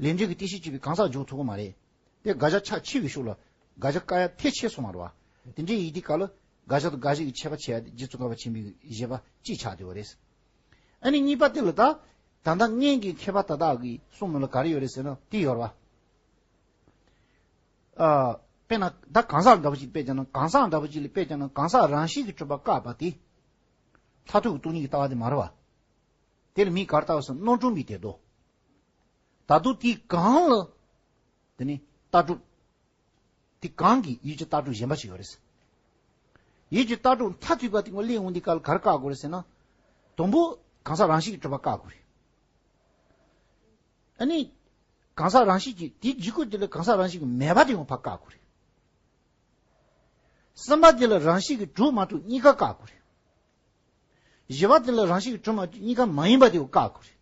ལས་འབྲས་ཀྱི་རྟེན་གཞི་གཅིག་པའི་གང་ཟག་འཇོག་ཐུབ་ཀྱི་མ་རེད། དེ་དགག་བྱ་ཁྱབ་ཆེ་བའི་ཤུགས་ལ་དགག་བྱ་བཀག་ཡ་ཐལ་ཆེ་སོང་བ་རེད་བ། དེ་འདྲའི་ཡིན་དུས་སྐབས་ལ་དགག་བྱ་དང་དགག་གཞི་གི་ཁྱད་པར་ཕྱེ་ཡ་དེ་རྗེ་ཙོང་ཁ་པ་ཆེན་པོའི་བཞེད་པ་གཅིག་ཆགས་བསྡད་པ་རེད། ཨ་ནི་གཉིས་པ་དེ་ལ་ད། ད་ལྟ་སྔོན་གྱི་མཁས་པ་དེ་དག་གིས་གསུངས་ནོ་ལ་ག་རེ་ཡོད་རེད་ཟེར་ན་དེ་ཡོད་རེད་བ། ཨ། དཔེར་ན་ད་གང་ཟག་འདྲ་པོ་ཅིག་དཔེ་བྱས་ན་གང་ཟག་འདྲ་པོ་ཅིག་ལ་དཔེ་བྱས་ན་གང་ཟག་རང་བཞིན་གྱིས་གྲུབ་པ་བཀག་པ་དེ། མཐར་ཐུག་གི་སྟོང་ཉིད་ཀྱི་ལྟ་བ་དེ་མ་རེད་བ། དེ་ལ་མིང་ག་རེ་བཏགས་ཟེར་ན་རྣམ་གྲངས་མིན་པའི་དོན་ལྡོག་ད་དུང་དེའི་སྒང་ལ། དེ་ནི་ལྟ་གྲུབ། དེ་སྒང་གི་ཡུལ་གྱི་ལྟ་གྲུབ་གཞན་པ་ཞིག་ཡོད་རེད། ཡུལ་གྱི་ལྟ་གྲུབ་མཐར་ཐུག་པ་དེ་ངོ་སླེབས་འོང་དུས་སྐབས་ལ་ག་རེ་བཀག་དགོས་རེད་ཟེར་ན། དང་པོ་གང་ཟག་རང་བཞིན་གྱིས་གྲུབ་པ་བཀག་དགོས་རེད། ཨ་ནི། གང་ཟག་རང་བཞིན་གྱིས་དེའི་འཇུག་སྒོ་དེ་ལ་གང་ཟག་རང་བཞིན་གྱིས་མེད་པ་དེ་ཡང་ཕར་བཀག་དགོས་རེད། གསུམ་པ་དེ་ལ་རང་བཞིན་གྱིས་གྲུབ་མ་གྲུབ་གཉིས་ཀ་བཀག་དགོས་རེད། བཞི་པ་དེ་ལ་རང་བཞིན་གྱིས་གྲུབ་མ་གྲུབ་གཉིས་ཀ་མ་ཡིན་པ་དེ་ཡང་བཀག་དགོས་རེད།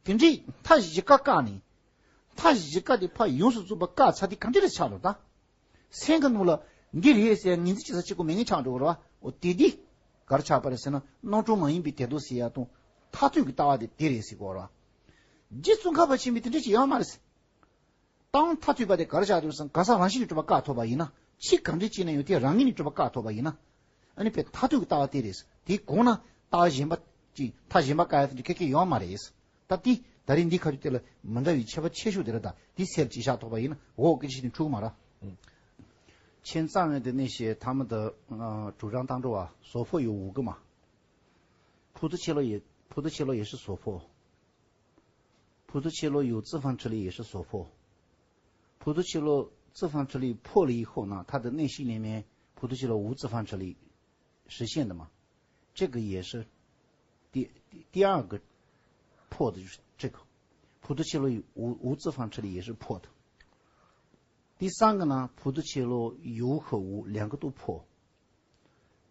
དེ་འདྲའི་མཐའ་བཞི་ཀ་བཀག་ནས། མཐའ་བཞི་ཀ་དེ་ཕར་ཡོངས་སུ་རྫོགས་པ་བཀག་ཚར་དུས་ག་འདྲ་རེ་ཆགས་འགྲོ་ད། སེམས་ཀྱི་ནང་ལ་འདི་རེད་ཟེར་ངོས་འཛིན་བྱེད་ས་གཅིག་པོ་མེད་མཁན་ཆགས་འགྲོ་གི་རེད་བ། འོ་དེ་དུས། ག་རེ་ཆགས་པ་རེད་ཟེར་ན་རྣམ་གྲངས་མ་ཡིན་པའི་དོན་ལྡོག་ཟེར་ཡ་དང་། མཐར་ཐུག་གི་ལྟ་བ་དེ་དེ་རེད་ཟེར་གོ་རེད་བ། རྗེ་ཙོང་ཁ་པ་ཆེན་པོས་དེ་འདྲ་ཅིག་ཡོད་མ་རེད་ཟེར། ད་མཐར་ཐུག་པ་དེ་ག་རེ་ཆགས་འདུག་ཟེར་ན་གང་ཟག་རང་བཞིན་གྱིས་གྲུབ་པ་བཀག་ཐུབ་པ་ཡིན་ན། ཕྱིས་གང་འདྲ་ཅིག་ན་ཡང་དེ་རང་ངོས་ནས་གྲུབ་པ་བཀག་ཐུབ་པ་ཡིན་ན། ཨ་ནི་དཔེ་མཐར་ཐུག་གི་ལྟ་བ་དེ་རེད། དེའི་གོང་ན་ལྟ་བ་གཞན་པ་ཅིག་མཐའ་གཞན་པ་བཀག་ཡ་དེ་འདྲ་ག་གེ་ཡོད་མ་རེད། ད་དེ་ད་རེས་འདི་ཁ་ཐུག་དེ་ལ་མི་འདྲ་བའི་ཁྱད་པར་ཆེ་ཤོས་དེ་རེད། ད་དེ་སེལ་ཅིག་བཞག་ཐུབ་པ་ཡིན་ན་འོ་སྐད་ཆ་དེ་འཁྲུག་མ་ར། 现在的那些他们的呃主张当中啊，所破有五个嘛，普度伽罗也普度伽罗也是所破，普度伽罗有自方trí力也是所破。普度伽罗自方trí力破了以后呢，他的内心里面普度伽罗无自方trí力实现的嘛，这个也是第第第二个破的就是这个，普度伽罗有无无自方trí力也是破的。第三个呢，普度伽罗有和无两个都破。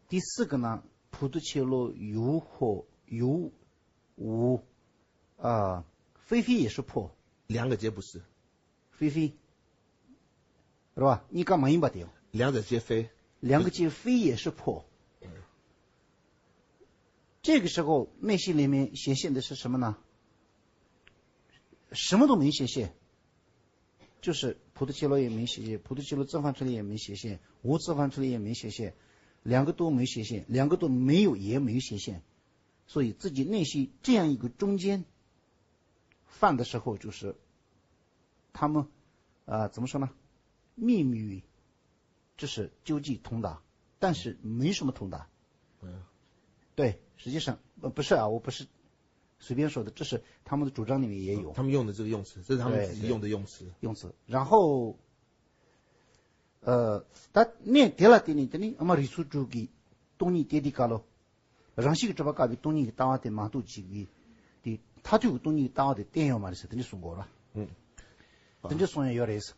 第四个呢，普度伽罗有和有无，啊，非非也是破。两个皆不是。非非，是吧？你干嘛硬把掉？两者皆非。两个皆非也是破。这个时候内心里面显现的是什么呢？什么都没显现。 就是普度伽罗也没显现，普度伽罗自方trí力也没显现，无自方trí力也没显现，两个都没显现，两个都没有也没有显现。所以自己内心这样一个中间犯的时候，就是他们，呃，怎么说呢？秘密于 这是究竟通达，但是没什么通达。嗯，对，实际上呃不是啊，我不是随便说的，这是他们的主张里面也有。他们用的这个用词，这是他们自己用的用词。用词，然后，呃，ད་གནས་དེ་ལ་བརྟེན་ནས་དེ་ནི་ཨ་མ་རིགས་ཚོགས་དྲུག་གི་སྟོང་ཉིད་དེ་དེ་ག་ལོ། རང་བཞིན་གྱིས་གྲུབ་པ་བཀག་པའི་སྟོང་ཉིད་ཀྱི་ལྟ་བ་དེ་མ་གཏོགས་ཅིག་གིས་དེ་མཐར་ཐུག་གི་སྟོང་ཉིད་ཀྱི་ལྟ་བ་དེ་བསྟན་ཡོད་མ་རེད་ཟེར་དེ་འདྲ་གསུང་གི་ཡོད་ར། ཨུ། དེ་འདྲ་གསུང་ཡ་ཡོད་རེད།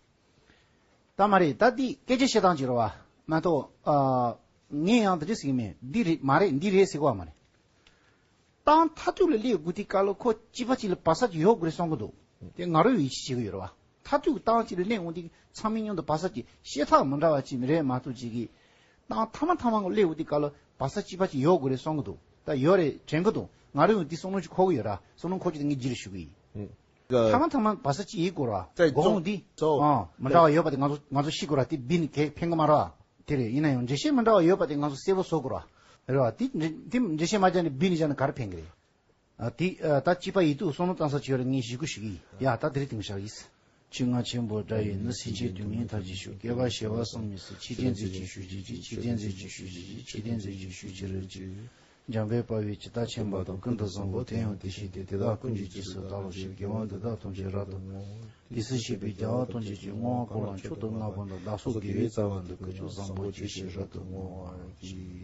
ད་མ་རེད། ད་འདི་སྐད་ཆ་བཤད་སྟངས་ཅིག་རེད་བ་མ་གཏོགས། ཨ། ངས་ཡང་དེ་འདྲ་ཟེར་གྱི་མེད། འདི་རེད་མ་རེད་འདི་རེད་ཟེར་གྱི་ཡོད་མ་རེད། ད་མཐར་ཐུག་ལ་སླེབས་དགོས་དུས་སྐབས་ལ་ཁོ་གཅིག་པ་གཅིག་ལ་བག་ཆགས་ཅིག་ཡོད་དགོས་རེད་བསམ་གྱི་འདུག་དེ་ང་རང་ཡིད་ཆེས་བྱེད་ཀྱི་ཡོད་རེད་བ། མཐར་ཐུག་གི་སྟངས་གཅིག་ལ་སླེབས་འོང་དུས་ཚང་མས་མཉམ་དུ་བག་ཆགས་ཀྱི་བཤད་ཐབས་མི་འདྲ་བ་ཅིག་རེད་མ་གཏོགས་ཅིག་གིས། ད་མཐའ་མ་མཐའ་མ་ལ་སླེབས་འོང་དུས་སྐབས་ལ་བག་ཆགས་གཅིག་པ་ཅིག་ཡོད་དགོས་རེད་བསམ་གྱི་འདུག་ད་ཡོད་རེད་དྲན་གྱི་འདུག་ང་རང་ཡང་འདི་བསམ་བློ་ཅིག་འཁོར་གྱི་ཡོད་ར། བསམ་བློ་འཁོར་རྒྱུ་དེ་ངས་རྗེས་ལ་ཞུ་གི་ཡིན། མཐའ་མ་མཐའ་མ་བག་ཆགས་གཅིག་ཡིན་དགོས་ར། དགོངས་འདི་ཨ་མི་འདྲ་བ་ཡོད་པ་དེ་ང་ཚོ་ང་ཚོ་ཤེས་དགོས་ར། དེ་བི་ནི་གས་ཕན་གི་མ་ར། དེ་རེད། ཡིན་ན་ཡང་འགྲེལ་བཤད་མི་འདྲ་བ་ཡོད་པ་དེ་ང་ཚོ་གསལ་པོ་བཟོ་དགོས་ར། རེད་བ། དེ་འགྲེལ་དེ་འགྲེལ་བཤད་མ་རྒྱག་ནས་བི་ནི་བཞག་ན་ག་རེ་ཕན་གི་རེད། ཨ་དེ་ཨ་ད་སྐྱིད་པ་ཡིད་དུ་བསམ་བློ་བཏང་ས་ཅིག་ཡོད་རེད། ངས་ཞུ་གི་ཞུ་གི་ཡིན། ཡ་ད་དེ་རིང་དེང་སང་ཡིན། ཆོས་རྔ་ཆེན་པོ་འདྲ་ཡིན་ན། སེམས་ཅན་དུས་མིན་མཐར་ཕྱིན་ཤོག་སྐྱེ་བ་བྱེ་བ་གསུམ་མི་ཟད། ཕྱིས་བདེ་མཛོད་ཅིག་ཤོག་ཅིག་ཅིག་ཕྱིས་བདེ་མཛོད་ཅིག་ཤོག་ཅིག་ཅིག་ཕྱིས་བདེ་མཛོད་ཅིག་ཤོག་ཅིག་རེ་ཅིག་འཇམ་དཔལ་དཔའ་བོས་ཇི་ལྟར་མཁྱེན་པ་དང་། ཀུན་ཏུ་བཟང་པོ་དེ་ཡང་དེ་བཞིན་ཏེ། དེ་དག་ཀུན་གྱི་རྗེས་སུ་བདག་སློབ་ཅིང་། དགེ་བ་འདི་དག་ཐམས་ཅད་རབ་ཏུ་བསྔོ། དེ་སྲིད་ཞེས་པའི་རྒྱལ་བ་ཐམས་ཅད་ཀྱི་བསྔོ་བ་ཀུན་ལ་མཆོག་ཏུ་བསྔགས་པ་དང་། བདག་སོགས་དགེ་བའི་རྩ་བ་འདི་ཀུན་ཀྱང་བཟང་པོ་སྤྱོད་ཕྱིར་རབ་ཏུ་བསྔོ་བར་བགྱི།